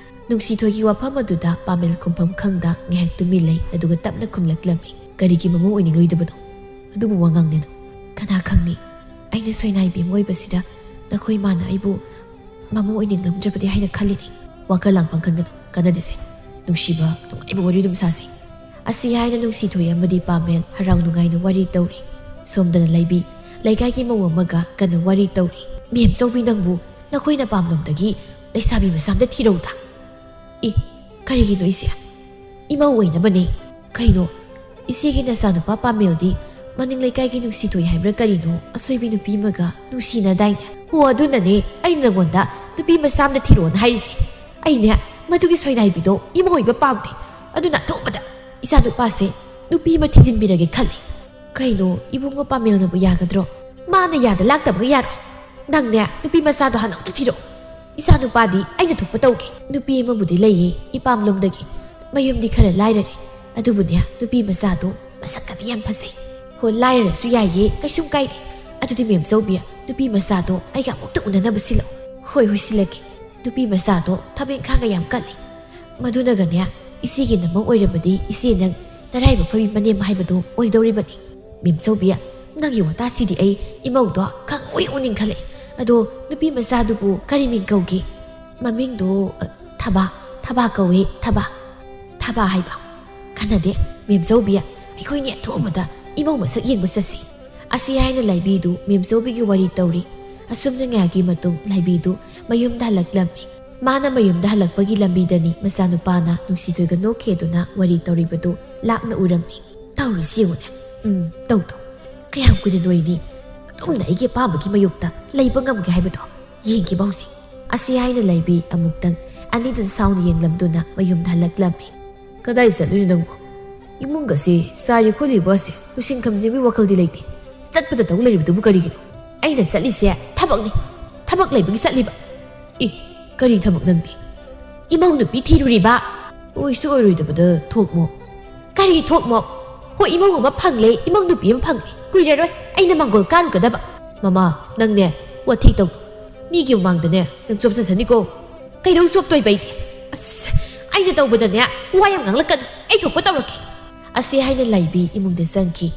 ꯅꯨꯡꯁꯤꯊꯣꯏꯒꯤ ꯋꯥꯐꯝ ꯑꯗꯨꯗ ꯄꯥꯃꯦꯜ ꯈꯨꯝꯐꯝ ꯈꯪꯗ ꯉꯥꯏꯍꯥꯛ ꯇꯨꯃꯤꯟ ꯂꯩ, ꯑꯗꯨꯒ ꯇꯞꯅ ꯈꯨꯝꯂꯛꯂꯝꯃꯤ꯫ "ꯀꯔꯤꯒꯤ ꯃꯃꯧ ꯑꯣꯏꯅꯤꯡꯂꯣꯏꯗꯕꯅꯣ? ꯑꯗꯨꯕꯨ ꯋꯥꯉꯥꯡꯅꯦꯅ꯫ ꯀꯅꯥ ꯈꯪꯅꯤ? ꯑꯩꯅ ꯁꯣꯏꯅꯥꯏꯕꯤ ꯑꯃ ꯑꯣꯏꯕꯁꯤꯗ ꯅꯈꯣꯏ ꯏꯃꯥꯅ ꯑꯩꯕꯨ ꯃꯃꯧ ꯑꯣꯏꯅꯤꯡꯂꯝꯗ꯭ꯔꯕꯗꯤ ꯍꯥꯏꯅ ꯈꯜꯂꯤꯅꯤ"꯫ "ꯋꯥꯈꯜ ꯂꯥꯡꯐꯝ ꯈꯟꯒꯅꯨ, ꯀꯥꯟꯅꯗꯦꯁꯦ꯫ ꯅꯨꯡꯁꯤꯕ, ꯅꯨꯡꯉꯥꯏꯕ ꯋꯥꯔꯤ ꯑꯗꯨꯝ ꯁꯥꯁꯤ"꯫ ꯑꯁꯤ ꯍꯥꯏꯅ ꯅꯨꯡꯁꯤꯊꯣꯏ ꯑꯃꯗꯤ ꯄꯥꯃꯦꯜ ꯍꯔꯥꯎ ꯅꯨꯡꯉꯥꯏꯅ ꯋꯥꯔꯤ ꯇꯧꯔꯤ꯫ ꯁꯣꯝꯗꯅ ꯂꯩꯕꯤ ꯂꯩꯀꯥꯏꯒꯤ ꯃꯧ ꯑꯃꯒ ꯀꯟꯅ ꯋꯥꯔꯤ ꯇꯧꯔꯤ꯫ "ꯃꯦꯝꯆꯧꯕꯤ, ꯅꯪꯕꯨ ꯅꯈꯣꯏꯅ ꯄꯥꯝꯂꯣꯝꯗꯒꯤ ꯂꯩꯁꯥꯕꯤ ꯃꯆꯥ ꯑꯝꯇ ꯊꯤꯔꯧꯗ"꯫ "ꯑꯦ, ꯀꯔꯤꯒꯤꯅꯣ ꯏꯆꯦ? ꯏꯃꯧ ꯑꯣꯏꯅꯕꯅꯦ"꯫ "ꯀꯩꯅꯣ, ꯏꯆꯦꯒꯤ ꯅꯆꯥꯅꯨꯄꯥ ꯄꯥꯃꯦꯜꯗꯤ ꯃꯅꯤꯡ ꯂꯩꯀꯥꯏꯒꯤ ꯅꯨꯡꯁꯤꯊꯣꯏ ꯍꯥꯏꯕ꯭ꯔꯥ ꯀꯔꯤꯅꯣ, ꯑꯁꯣꯏꯕꯤ ꯅꯨꯄꯤ ꯑꯃꯒ ꯅꯨꯡꯁꯤꯅꯗꯥꯏꯅꯦ?" "ꯍꯣ, ꯑꯗꯨꯅꯅꯦ ꯑꯩꯅ ꯅꯉꯣꯟꯗ ꯅꯨꯄꯤ ꯃꯆꯥ ꯑꯝꯗ ꯊꯤꯔꯛꯑꯣꯅ ꯍꯥꯏꯔꯤꯁꯦ꯫ ꯑꯩꯅꯦ ꯃꯗꯨꯒꯤ ꯁꯣꯏꯅꯥꯏꯕꯤꯗꯣ ꯏꯃꯧ ꯑꯣꯏꯕ ꯄꯥꯝꯗꯦ꯫ ꯑꯗꯨꯅ ꯑꯊꯨꯕꯗ ꯏꯆꯥꯅꯨꯄꯥꯁꯦ ꯅꯨꯄꯤ ꯑꯃ ꯊꯤꯖꯤꯟꯕꯤꯔꯒꯦ ꯈꯜꯂꯤ"꯫ "ꯀꯩꯅꯣ, ꯏꯕꯨꯡꯉꯣ ꯄꯥꯃꯦꯜꯅꯕꯨ ꯌꯥꯒꯗ꯭ꯔꯣ? ꯃꯥꯅ ꯌꯥꯗ ꯂꯥꯛꯇꯕꯒ ꯌꯥꯔꯣꯏ꯫ ꯅꯪꯅꯦ ꯅꯨꯄꯤ ꯃꯆꯥꯗꯣ ꯍꯥꯟꯅ ꯑꯝꯇ ꯊꯤꯔꯛꯑꯣ꯫ ꯏꯆꯥꯅꯨꯄꯥꯗꯤ ꯑꯩꯅ ꯊꯣꯛꯄ ꯇꯧꯒꯦ꯫ ꯅꯨꯄꯤ ꯑꯃꯕꯨꯗꯤ ꯂꯩꯌꯦ ꯏꯄꯥꯝꯂꯣꯝꯗꯒꯤ꯫ ꯃꯌꯨꯝꯗꯤ ꯈꯔ ꯂꯥꯏꯔꯔꯦ꯫ ꯑꯗꯨꯕꯨꯅꯦ, ꯅꯨꯄꯤ ꯃꯆꯥꯗꯣ ꯃꯁꯛꯀꯗꯤ ꯌꯥꯝ ꯐꯖꯩ"꯫ "ꯍꯣ, ꯂꯥꯏꯔꯔꯁꯨ ꯌꯥꯏꯌꯦ, ꯀꯩꯁꯨꯝ ꯀꯥꯏꯗꯦ꯫ ꯑꯗꯨꯗꯤ ꯃꯦꯝꯆꯧꯕꯤ, ꯅꯨꯄꯤ ꯃꯆꯥꯗꯣ ꯑꯩꯒ ꯑꯃꯨꯛꯇ ꯎꯅꯅꯕ ꯁꯤꯜꯂꯛꯑꯣ"꯫ "ꯍꯣꯏ, ꯍꯣꯏ, ꯁꯤꯜꯂꯛꯀꯦ꯫ ꯅꯨꯄꯤ ꯃꯆꯥꯗꯣ ꯊꯕꯛ ꯏꯪꯈꯥꯡꯒ ꯌꯥꯝ ꯀꯜꯂꯤ꯫ ꯃꯗꯨꯅꯒꯅꯦ, ꯏꯆꯦꯒꯤ ꯅꯃꯧ ꯑꯣꯏꯔꯕꯗꯤ ꯏꯆꯦ ꯅꯪ ꯅꯔꯥꯏꯕꯛ ꯐꯕꯤ ꯃꯅꯦꯝ ꯍꯥꯏꯕꯗꯣ ꯑꯣꯏꯗꯧꯔꯤꯕꯅꯤ"꯫ "ꯃꯦꯝꯆꯧꯕꯤ, ꯅꯪꯒꯤ ꯋꯥꯇꯥꯁꯤꯗꯤ ꯑꯩ ꯏꯃꯧꯗꯣ ꯈꯪꯎ ꯎꯅꯤꯡꯈꯠꯂꯛꯑꯦ꯫ ꯑꯗꯣ ꯅꯨꯄꯤ ꯃꯆꯥꯗꯨꯕꯨ ꯀꯔꯤ ꯃꯤꯡ ꯀꯧꯒꯦ?" "ꯃꯃꯤꯡꯗꯣ, ꯑ, ꯊꯕꯥ, ꯊꯕꯥ ꯀꯧꯋꯦ, ꯊꯕꯥ"꯫ "ꯊꯕꯥ ꯍꯥꯏꯕ? ꯀꯥꯟꯅꯗꯦ, ꯃꯦꯝꯆꯧꯕꯤ, ꯑꯩꯈꯣꯏꯅꯤ ꯑꯊꯨꯕꯗ ꯏꯃꯧ ꯃꯁꯛ ꯌꯦꯡꯕ ꯆꯠꯁꯤ"꯫ ꯑꯁꯤ ꯍꯥꯏꯅ ꯂꯥꯏꯕꯤꯗꯨ ꯃꯦꯝꯆꯧꯕꯤꯒꯤ ꯋꯥꯔꯤ ꯇꯧꯔꯤ꯫ ꯑꯁꯨꯝꯅ ꯉꯥꯏꯍꯥꯛꯀꯤ ꯃꯇꯨꯡ ꯂꯥꯏꯕꯤꯗꯨ ꯃꯌꯨꯝꯗ ꯍꯜꯂꯛꯂꯝꯃꯤ꯫ ꯃꯥꯅ ꯃꯌꯨꯝꯗ ꯍꯜꯂꯛꯄꯒꯤ ꯂꯝꯕꯤꯗꯅꯤ ꯃꯆꯥꯅꯨꯄꯥꯅ ꯅꯨꯡꯁꯤꯊꯣꯏꯒ ꯅꯣꯛꯈꯤ ꯑꯗꯨꯅ ꯋꯥꯔꯤ ꯇꯧꯔꯤꯕꯗꯨ ꯂꯥꯞꯅ ꯎꯔꯝꯃꯤ꯫ "ꯇꯧꯔꯤꯁꯤ ꯌꯦꯡꯉꯨꯅꯦ꯫ ꯎꯝ, ꯇꯧ ꯇꯧ꯫ ꯀꯌꯥꯝ ꯀꯨꯏꯅ ꯅꯣꯏꯅꯤ ꯑꯗꯨꯝꯅ ꯑꯩꯒꯤ ꯑꯄꯥꯝꯕꯒꯤ ꯃꯥꯌꯣꯛꯇ ꯂꯩꯕ ꯉꯝꯒꯦ ꯍꯥꯏꯕꯗꯣ ꯌꯦꯡꯒꯦꯕ ꯍꯧꯖꯤꯛ"꯫ ꯑꯁꯤ ꯍꯥꯏꯅ ꯂꯩꯕꯤ ꯑꯃꯨꯛꯇꯪ ꯑꯅꯤꯗꯨ ꯁꯥꯎꯅ ꯌꯦꯡꯂꯝꯗꯨꯅ ꯃꯌꯨꯝꯗ ꯍꯜꯂꯛꯂꯝꯃꯤ꯫ "ꯀꯗꯥꯏ ꯆꯠꯂꯨꯏꯅꯣ ꯅꯪꯕꯨ? ꯏꯃꯨꯡꯒꯁꯦ ꯆꯥꯏꯔꯤ ꯈꯣꯠꯂꯤꯕꯁꯦ ꯂꯨꯁꯤꯟ ꯈꯝꯖꯤꯟꯕꯒꯤ ꯋꯥꯈꯜꯗꯤ ꯂꯩꯇꯦ꯫ ꯆꯠꯄꯗ ꯇꯧ ꯂꯩꯔꯤꯕꯗꯨꯕꯨ ꯀꯔꯤꯒꯤꯅꯣ?" "ꯑꯩꯅ ꯆꯠꯂꯤꯁꯦ ꯊꯕꯛꯅꯤ꯫ ꯊꯕꯛ ꯂꯩꯕꯒꯤ ꯆꯠꯂꯤꯕ"꯫ "ꯏ, ꯀꯔꯤ ꯊꯕꯛ ꯅꯪꯗꯤ?" "ꯏꯃꯧ ꯅꯨꯄꯤ ꯊꯤꯔꯨꯔꯤꯕ"꯫ ꯑꯣꯏꯁꯨ ꯑꯣꯏꯔꯣꯏꯗꯕꯗ ꯊꯣꯛꯃꯣ꯫ "ꯀꯔꯤ ꯊꯣꯛꯃꯣ? ꯍꯣꯏ, ꯏꯃꯧ ꯑꯃ ꯐꯪꯂꯦ, ꯏꯃꯧ ꯅꯨꯄꯤ ꯑꯃ ꯐꯪꯂꯦ꯫ ꯀꯨꯏꯔꯔꯣꯏ ꯑꯩꯅ ꯃꯥꯡꯒꯣꯜ ꯀꯥꯔꯨꯒꯗꯕ"꯫ "ꯃꯃꯥ, ꯅꯪꯅꯦ, ꯋꯥꯊꯤ ꯇꯧ꯫ ꯃꯤꯒꯤ ꯃꯃꯥꯡꯗꯅꯦ ꯅꯪ ꯆꯣꯞꯆꯁꯅꯤꯀꯣ"꯫ "ꯀꯩꯗꯧ ꯆꯣꯞꯇꯣꯏꯕ ꯑꯩꯗꯤ? ꯑꯁ, ꯑꯩꯅ ꯇꯧꯕꯗꯅꯦ ꯋꯥ ꯌꯥꯝ ꯉꯥꯡꯂꯛꯀꯅꯨ꯫ ꯑꯩ ꯊꯣꯛꯄ ꯇꯧꯔꯛꯀꯦ"꯫ ꯑꯁꯤ ꯍꯥꯏꯅ ꯂꯥꯏꯕꯤ ꯏꯃꯨꯡꯗ ꯆꯪꯈꯤ꯫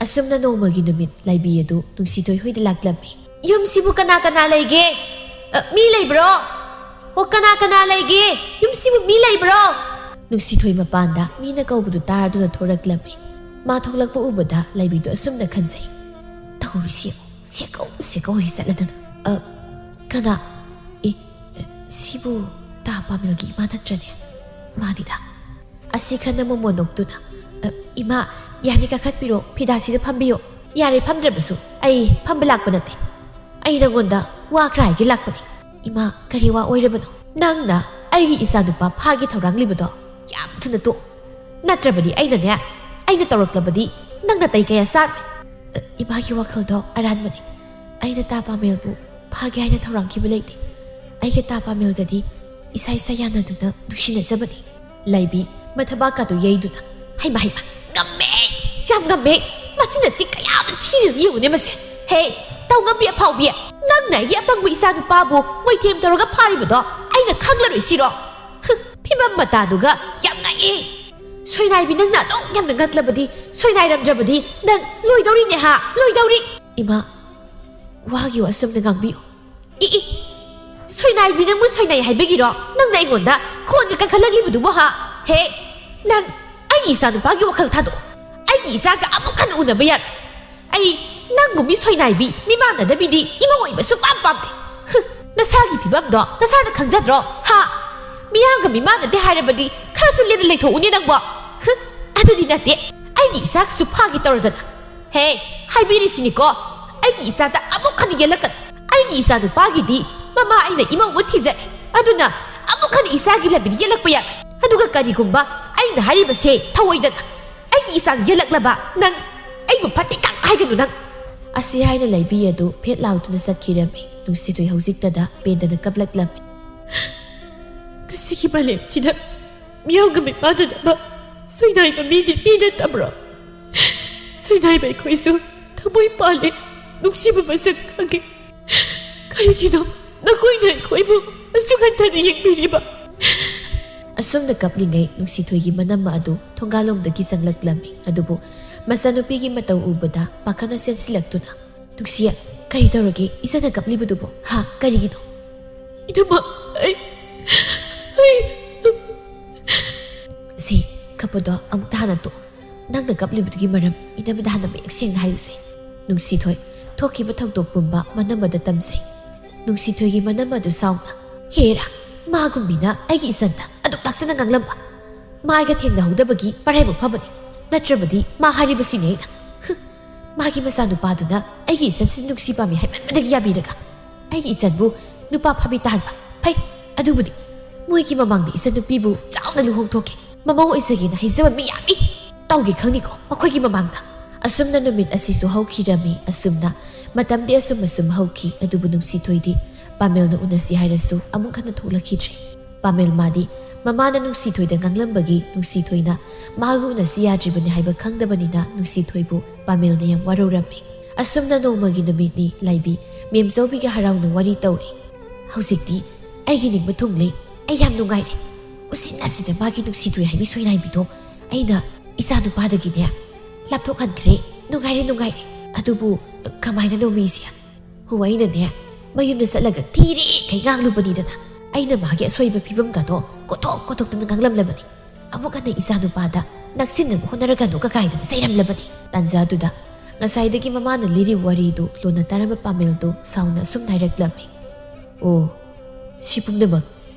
ꯑꯁꯨꯝꯅ ꯅꯣꯡꯃꯒꯤ ꯅꯨꯃꯤꯠ ꯂꯥꯏꯕꯤ ꯑꯗꯨ ꯅꯨꯡꯁꯤꯊꯣꯏ ꯍꯣꯏꯗ ꯂꯥꯛꯂꯝꯃꯤ꯫ "ꯌꯨꯝꯁꯤꯕꯨ ꯀꯅꯥ ꯀꯅꯥ ꯂꯩꯒꯦ? ꯑ, ꯃꯤ ꯂꯩꯕ꯭ꯔꯣ? ꯑꯣ, ꯀꯅꯥ ꯀꯅꯥ ꯂꯩꯒꯦ? ꯌꯨꯝꯁꯤꯕꯨ ꯃꯤ ꯂꯩꯕ꯭ꯔꯣ?" ꯅꯨꯡꯁꯤꯊꯣꯏ ꯃꯄꯥꯟꯗ ꯃꯤꯅ ꯀꯧꯕꯗꯨ ꯇꯥꯔꯗꯨꯅ ꯊꯣꯔꯛꯂꯝꯃꯤ꯫ ꯃꯥ ꯊꯣꯛꯂꯛꯄ ꯎꯕꯗ ꯂꯥꯏꯕꯤꯗꯨ ꯑꯁꯨꯝꯅ ꯈꯟꯖꯩ꯫ "ꯇꯧꯔꯤꯁꯤ ꯌꯦꯡꯉꯨ, ꯁꯦꯀꯧ ꯁꯦꯀꯧ ꯍꯦꯛ ꯆꯠꯂꯗꯅ꯫ ꯑ, ꯀꯅꯥ? ꯑꯦ, ꯁꯤꯕꯨ ꯇꯥ ꯄꯥꯃꯦꯜꯒꯤ ꯏꯃꯥ ꯅꯠꯇ꯭ꯔꯅꯦ? ꯃꯥꯅꯤꯗ"꯫ ꯑꯁꯤ ꯈꯟꯅ ꯃꯣꯃꯣꯟ ꯅꯣꯛꯇꯨꯅ, "ꯑ, ꯏꯃꯥ, ꯌꯥꯅꯤ, ꯀꯥꯈꯠꯄꯤꯔꯣ, ꯐꯤꯗꯥꯁꯤꯗ ꯐꯝꯕꯤꯌꯣ"꯫ "ꯌꯥꯔꯦ, ꯐꯝꯗ꯭ꯔꯕꯁꯨ ꯑꯩ ꯐꯝꯕ ꯂꯥꯛꯄ ꯅꯠꯇꯦ꯫ ꯑꯩ ꯅꯪꯉꯣꯟꯗ ꯋꯥ ꯈꯔ ꯍꯥꯏꯒꯦ ꯂꯥꯛꯄꯅꯤ"꯫ "ꯏꯃꯥ, ꯀꯔꯤ ꯋꯥ ꯑꯣꯏꯔꯕꯅꯣ?" "ꯅꯪꯅ ꯑꯩꯒꯤ ꯏꯆꯥꯅꯨꯄꯥ ꯐꯥꯒꯦ ꯊꯧꯔꯥꯡꯂꯤꯕꯗꯣ ꯌꯥꯝ ꯊꯨꯅ ꯇꯣꯛ꯫ ꯅꯠꯇ꯭ꯔꯕꯗꯤ ꯑꯩꯅꯅꯦ, ꯑꯩꯅ ꯇꯧꯔꯛꯂꯕꯗꯤ ꯅꯪ ꯅꯥꯇꯩ ꯀꯌꯥ ꯆꯥꯔꯣꯏ"꯫ "ꯑ, ꯏꯃꯥꯒꯤ ꯋꯥꯈꯜꯗꯣ ꯑꯔꯥꯟꯕꯅꯤ꯫ ꯑꯩꯅ ꯇꯥ ꯄꯥꯃꯦꯜꯕꯨ ꯐꯥꯒꯦ ꯍꯥꯏꯅ ꯊꯧꯔꯥꯡꯈꯤꯕ ꯂꯩꯇꯦ꯫ ꯑꯩꯒ ꯇꯥ ꯄꯥꯃꯦꯜꯒꯗꯤ ꯏꯁꯥ ꯏꯁꯥ ꯌꯥꯅꯗꯨꯅ ꯅꯨꯡꯁꯤꯅꯖꯕꯅꯤ"꯫ ꯂꯥꯏꯕꯤ ꯃꯊꯕꯥꯛꯀꯗꯨ ꯌꯩꯗꯨꯅ, "ꯍꯩꯃ, ꯍꯩꯃ, ꯉꯝꯃꯦ! ꯌꯥꯝ ꯉꯝꯃꯦ! ꯃꯁꯤꯅ ꯁꯤ ꯀꯌꯥꯗ ꯊꯤꯔꯤꯅꯣ ꯌꯦꯡꯉꯨꯅꯦ ꯃꯁꯦ! ꯍꯦ, ꯇꯧꯉꯝꯕꯤ ꯑꯐꯥꯎꯕꯤ! ꯅꯪꯅ ꯑꯩꯒꯤ ꯑꯄꯪꯕ ꯏꯆꯥꯅꯨꯄꯥꯕꯨ ꯃꯣꯏꯊꯦꯝ ꯇꯧꯔꯒ ꯐꯥꯔꯤꯕꯗꯣ ꯑꯩꯅ ꯈꯪꯂꯔꯣꯏ ꯁꯤꯔꯣ? ꯍꯨ, ꯐꯤꯕꯝ ꯃꯇꯥꯗꯨꯒ ꯌꯥꯝ ꯉꯛꯑꯦ! ꯁꯣꯏꯅꯥꯏꯕꯤ, ꯅꯪꯅ ꯑꯗꯨꯛ ꯌꯥꯝꯅ ꯉꯛꯂꯕꯗꯤ, ꯁꯣꯏꯅꯥꯏꯔꯝꯗ꯭ꯔꯕꯗꯤ ꯅꯪ ꯂꯣꯏꯗꯧꯔꯤꯅꯦ ꯍꯥ, ꯂꯣꯏꯗꯧꯔꯤ!" "ꯏꯃꯥ, ꯋꯥꯒꯤ ꯋꯥꯁꯨꯝꯗ ꯉꯥꯡꯕꯤꯌꯨ"꯫ "E, E! ꯁꯣꯏꯅꯥꯏꯕꯤ, ꯅꯪꯕꯨ ꯁꯣꯏꯅꯥꯏ ꯍꯥꯏꯕꯒꯤꯔꯣ ꯅꯪꯅ ꯑꯩꯉꯣꯟꯗ ꯈꯣꯟꯒ ꯀꯟꯈꯠꯂꯛꯂꯤꯕꯗꯨꯕꯨ ꯍꯥ? ꯍꯦ, ꯅꯪ ꯑꯩꯒꯤ ꯏꯆꯥꯅꯨꯄꯥꯒꯤ ꯋꯥꯈꯜ ꯊꯥꯗꯣꯛꯑꯣ꯫ ꯑꯩꯒꯤ ꯏꯆꯥꯒ ꯑꯃꯨꯛ ꯍꯟꯅ ꯎꯅꯕ ꯌꯥꯔꯣꯏ"꯫ ꯑꯩ ꯅꯪꯒꯨꯝꯕꯤ ꯁꯣꯏꯅꯥꯏꯕꯤ ꯃꯤꯃꯥꯟꯅꯗꯕꯤꯗꯤ ꯏꯃꯧ ꯑꯣꯏꯕ ꯁꯨꯛꯄꯥꯝ ꯄꯥꯝꯗꯦ꯫ ꯍꯨꯝ, ꯅꯁꯥꯒꯤ ꯐꯤꯕꯝꯗꯣ ꯅꯁꯥꯅ ꯈꯪꯖꯗ꯭ꯔꯣ? ꯍꯥ? ꯃꯤꯌꯥꯝꯒ ꯃꯤꯃꯥꯟꯅꯗꯦ ꯍꯥꯏꯔꯕꯗꯤ ꯈꯔꯁꯨ ꯂꯦꯝꯅ ꯂꯩꯊꯣꯛꯎꯅꯦ ꯅꯪꯕꯣ꯫ ꯍꯨꯝ, ꯑꯗꯨꯗꯤ ꯅꯠꯇꯦ, ꯑꯩꯒꯤ ꯏꯆꯥꯁꯨ ꯐꯥꯒꯦ ꯇꯧꯔꯗꯅ꯫ ꯍꯦ, ꯍꯥꯏꯕꯤꯔꯤꯁꯤꯅꯤꯀꯣ, ꯑꯩꯒꯤ ꯏꯆꯥꯗ ꯑꯃꯨꯛ ꯍꯟꯅ ꯌꯦꯜꯂꯛꯀꯅꯨ꯫ ꯑꯩꯒꯤ ꯏꯆꯥ ꯅꯨꯄꯥꯒꯤꯗꯤ ꯃꯃꯥ ꯑꯩꯅ ꯏꯃꯧ ꯑꯃ ꯊꯤꯖꯔꯦ, ꯑꯗꯨꯅ ꯑꯃꯨꯛ ꯍꯟꯅ ꯏꯆꯥꯒꯤ ꯂꯝꯕꯤꯗ ꯌꯦꯜꯂꯛꯄ ꯌꯥꯔꯣꯏ꯫ ꯑꯗꯨꯒ ꯀꯔꯤꯒꯨꯝꯕ ꯑꯩꯅ ꯍꯥꯏꯔꯤꯕꯁꯦ ꯊꯧꯑꯣꯏꯗꯅ ꯑꯩꯒꯤ ꯏꯆꯥꯗ ꯌꯦꯜꯂꯛꯂꯕ ꯅꯪ ꯑꯩꯕꯨ ꯐꯠꯇꯦ ꯀꯥꯏꯅ ꯍꯥꯏꯒꯅꯨ ꯅꯪ꯫ ꯑꯁꯤ ꯍꯥꯏꯅ ꯂꯩꯕꯤ ꯑꯗꯨ ꯐꯦꯠ ꯂꯥꯎꯗꯨꯅ ꯆꯠꯈꯤꯔꯝꯃꯤ꯫ ꯅꯨꯡꯁꯤꯊꯣꯏ ꯍꯧꯖꯤꯛꯇꯗ ꯄꯦꯟꯗꯅ ꯀꯞꯂꯛꯂꯝꯃꯤ꯫ ꯉꯁꯤꯒꯤ ꯃꯥꯂꯦꯝꯁꯤꯗ ꯃꯤꯌꯥꯝꯒ ꯃꯤꯄꯥꯟꯅꯗꯕ ꯁꯣꯏꯅꯥꯏꯕ ꯃꯤꯗꯤ ꯃꯤ ꯅꯠꯇꯕ꯭ꯔꯣ? ꯁꯣꯏꯅꯥꯏꯕ ꯑꯩꯈꯣꯏꯁꯨ ꯊꯃꯣꯏ ꯄꯥꯜꯂꯦ, ꯅꯨꯡꯁꯤꯕ ꯃꯁꯛ ꯈꯪꯉꯦ꯫ ꯀꯔꯤꯒꯤꯅꯣ ꯅꯈꯣꯏꯅ ꯑꯩꯈꯣꯏꯕꯨ ꯑꯁꯨꯛ ꯍꯟꯊꯅ ꯌꯦꯡꯕꯤꯔꯤꯕ? ꯑꯁꯨꯝꯅ ꯀꯞꯂꯤꯉꯩ ꯅꯨꯡꯁꯤꯊꯣꯏꯒꯤ ꯃꯅꯝ ꯑꯗꯨ ꯊꯣꯡꯒꯥꯜꯂꯣꯝꯗꯒꯤ ꯆꯪꯂꯛꯂꯝꯃꯤ꯫ ꯑꯗꯨꯕꯨ ꯃꯆꯥꯅꯨꯄꯤꯒꯤ ꯃꯇꯧ ꯎꯕꯗ ꯄꯥꯈꯠꯅ ꯆꯦꯟꯁꯤꯜꯂꯛꯇꯨꯅ, "ꯅꯨꯡꯁꯤꯌꯦ, ꯀꯔꯤ ꯇꯧꯔꯒꯦ? ꯏꯆꯟꯅ ꯀꯞꯂꯤꯕꯗꯨꯕꯨ? ꯍꯥ, ꯀꯔꯤꯒꯤꯅꯣ?" "ꯏꯅꯝꯃ, ꯑꯩ, ꯑꯩ..." "ꯁꯤ, ꯀꯞꯄꯗꯣ ꯑꯃꯨꯛꯇ ꯍꯥꯟꯅ ꯇꯣꯛꯑꯣ꯫ ꯅꯪꯅ ꯀꯞꯂꯤꯕꯗꯨꯒꯤ ꯃꯔꯝ ꯏꯅꯝꯃꯗ ꯍꯥꯟꯅ ꯃꯌꯦꯛ ꯁꯦꯡꯅ ꯍꯥꯏꯌꯨꯁꯦ꯫" ꯅꯨꯡꯁꯤꯊꯣꯏ, ꯊꯣꯛꯈꯤꯕ ꯊꯧꯗꯣꯛ ꯄꯨꯝꯕ ꯃꯅꯝꯃꯗ ꯇꯝꯖꯩ꯫ ꯅꯨꯡꯁꯤꯊꯣꯏꯒꯤ ꯃꯅꯝꯃꯗꯨ ꯁꯥꯎꯅ, "ꯍꯦꯔꯥ, ꯃꯥꯒꯨꯝꯕꯤꯅ ꯑꯩꯒꯤ ꯏꯆꯟꯗ ꯑꯗꯨꯛ ꯇꯥꯛꯁꯤꯟꯅ ꯉꯥꯡꯂꯝꯕ꯫ ꯃꯥꯒ ꯊꯦꯡꯅꯍꯧꯗꯕꯒꯤ ꯃꯔꯥꯏꯕꯛ ꯐꯕꯅꯤ꯫ ꯅꯠꯇ꯭ꯔꯕꯗꯤ ꯃꯥ ꯍꯥꯏꯔꯤꯕꯁꯤꯅꯤ ꯑꯩꯅ꯫ ꯍꯨꯝ, ꯃꯥꯒꯤ ꯃꯆꯥꯅꯨꯄꯥꯗꯨꯅ ꯑꯩꯒꯤ ꯏꯆꯟꯁꯤ ꯅꯨꯡꯁꯤ ꯄꯥꯝꯃꯤ ꯍꯥꯏꯃꯟꯕꯗꯒꯤ ꯌꯥꯕꯤꯔꯒ ꯑꯩꯒꯤ ꯏꯆꯟꯕꯨ ꯅꯨꯄꯥ ꯐꯥꯕꯤ ꯇꯥꯍꯟꯕ꯫ ꯐꯩ, ꯑꯗꯨꯕꯨꯗꯤ ꯃꯣꯏꯒꯤ ꯃꯃꯥꯡꯗ ꯏꯆꯟꯅꯨꯄꯤꯕꯨ ꯆꯥꯎꯅ ꯂꯨꯍꯣꯡꯊꯣꯛꯀꯦ꯫ ꯃꯃꯧ ꯑꯣꯏꯖꯒꯦꯅ ꯍꯥꯏꯖꯕ ꯃꯤ ꯌꯥꯝꯃꯤ꯫ ꯇꯧꯒꯦ ꯈꯪꯅꯤꯀꯣ ꯃꯈꯣꯏꯒꯤ ꯃꯃꯥꯡꯗ꯫" ꯑꯁꯨꯝꯅ ꯅꯨꯃꯤꯠ ꯑꯁꯤꯁꯨ ꯍꯧꯈꯤꯔꯝꯃꯤ꯫ ꯑꯁꯨꯝꯅ ꯃꯇꯝꯗꯤ ꯑꯁꯨꯝ ꯑꯁꯨꯝ ꯍꯧꯈꯤ꯫ ꯑꯗꯨꯕꯨ ꯅꯨꯡꯁꯤꯊꯣꯏꯗꯤ ꯄꯥꯃꯦꯜꯅ ꯎꯅꯁꯤ ꯍꯥꯏꯔꯁꯨ ꯑꯃꯨꯛ ꯍꯟꯅ ꯊꯣꯛꯂꯛꯈꯤꯗ꯭ꯔꯦ꯫ ꯄꯥꯃꯦꯜ ꯃꯥꯗꯤ ꯃꯃꯥꯅ ꯅꯨꯡꯁꯤꯊꯣꯏꯗ ꯉꯥꯡꯂꯝꯕꯒꯤ ꯅꯨꯡꯁꯤꯊꯣꯏꯅ ꯃꯥꯒ ꯎꯅꯁꯤ ꯌꯥꯗ꯭ꯔꯤꯕꯅꯤ ꯍꯥꯏꯕ ꯈꯪꯗꯕꯅꯤꯅ ꯅꯨꯡꯁꯤꯊꯣꯏꯕꯨ ꯄꯥꯃꯦꯜꯅ ꯌꯥꯝ ꯋꯥꯔꯧꯔꯝꯃꯤ꯫ ꯑꯁꯨꯝꯅ ꯅꯣꯡꯃꯒꯤ ꯅꯨꯃꯤꯠꯅꯤ ꯂꯩꯕꯤ ꯃꯦꯝꯆꯧꯕꯤꯒ ꯍꯔꯥꯎꯅ ꯋꯥꯔꯤ ꯇꯧꯔꯤ꯫ "ꯍꯧꯖꯤꯛꯇꯤ ꯑꯩꯒꯤ ꯅꯤꯡꯕ ꯊꯨꯡꯂꯦ꯫ ꯑꯩ ꯌꯥꯝ ꯅꯨꯡꯉꯥꯏꯔꯦ꯫ ꯎꯆꯤꯟ ꯅꯥꯆꯤꯟꯅ ꯃꯥꯒꯤ ꯅꯨꯡꯁꯤꯊꯣꯏ ꯍꯥꯏꯕꯤ ꯁꯣꯏꯅꯥꯏꯕꯤꯗꯣ ꯑꯩꯅ ꯏꯆꯥ ꯅꯨꯄꯥꯗꯒꯤꯅꯦ ꯂꯥꯞꯊꯣꯛꯍꯟꯈ꯭ꯔꯦ꯫ ꯅꯨꯡꯉꯥꯏꯔꯦ, ꯅꯨꯡꯉꯥꯏꯔꯦ꯫ ꯑꯗꯨꯕꯨ ꯀꯃꯥꯏꯅꯅꯣ ꯃꯤꯁꯦ?" "ꯍꯣ, ꯑꯩꯅꯅꯦ ꯃꯌꯨꯝꯗ ꯆꯠꯂꯒ ꯊꯤꯔꯦꯈꯩ ꯉꯥꯡꯂꯨꯕꯅꯤꯗꯅ꯫ ꯑꯩꯅ ꯃꯥꯒꯤ ꯑꯁꯣꯏꯕ ꯐꯤꯕꯝꯒꯗꯣ ꯀꯣꯊꯣꯛ ꯀꯣꯊꯣꯛꯇꯅ ꯉꯥꯡꯂꯝꯂꯕꯅꯤ꯫ ꯑꯃꯨꯛ ꯍꯟꯅ ꯏꯆꯥ ꯅꯨꯄꯥꯗ ꯅꯛꯁꯤꯟꯅꯕ ꯍꯣꯠꯅꯔꯒꯅꯨ" ꯀꯀꯥꯏꯗꯅ ꯆꯩꯔꯝꯂꯕꯅꯤ꯫ ꯇꯥꯟꯖꯥꯗꯨꯗ ꯉꯁꯥꯏꯗꯒꯤ ꯃꯃꯥꯅ ꯂꯤꯔꯤꯕ ꯋꯥꯔꯤꯗꯨ ꯂꯣꯟꯅ ꯇꯥꯔꯝꯕ ꯄꯥꯃꯦꯜꯗꯨ ꯁꯥꯎꯅ ꯑꯁꯨꯝꯅ ꯍꯥꯏꯔꯛꯂꯝꯃꯤ꯫ "ꯑꯣ, ꯁꯤ ꯄꯨꯝꯅꯃꯛ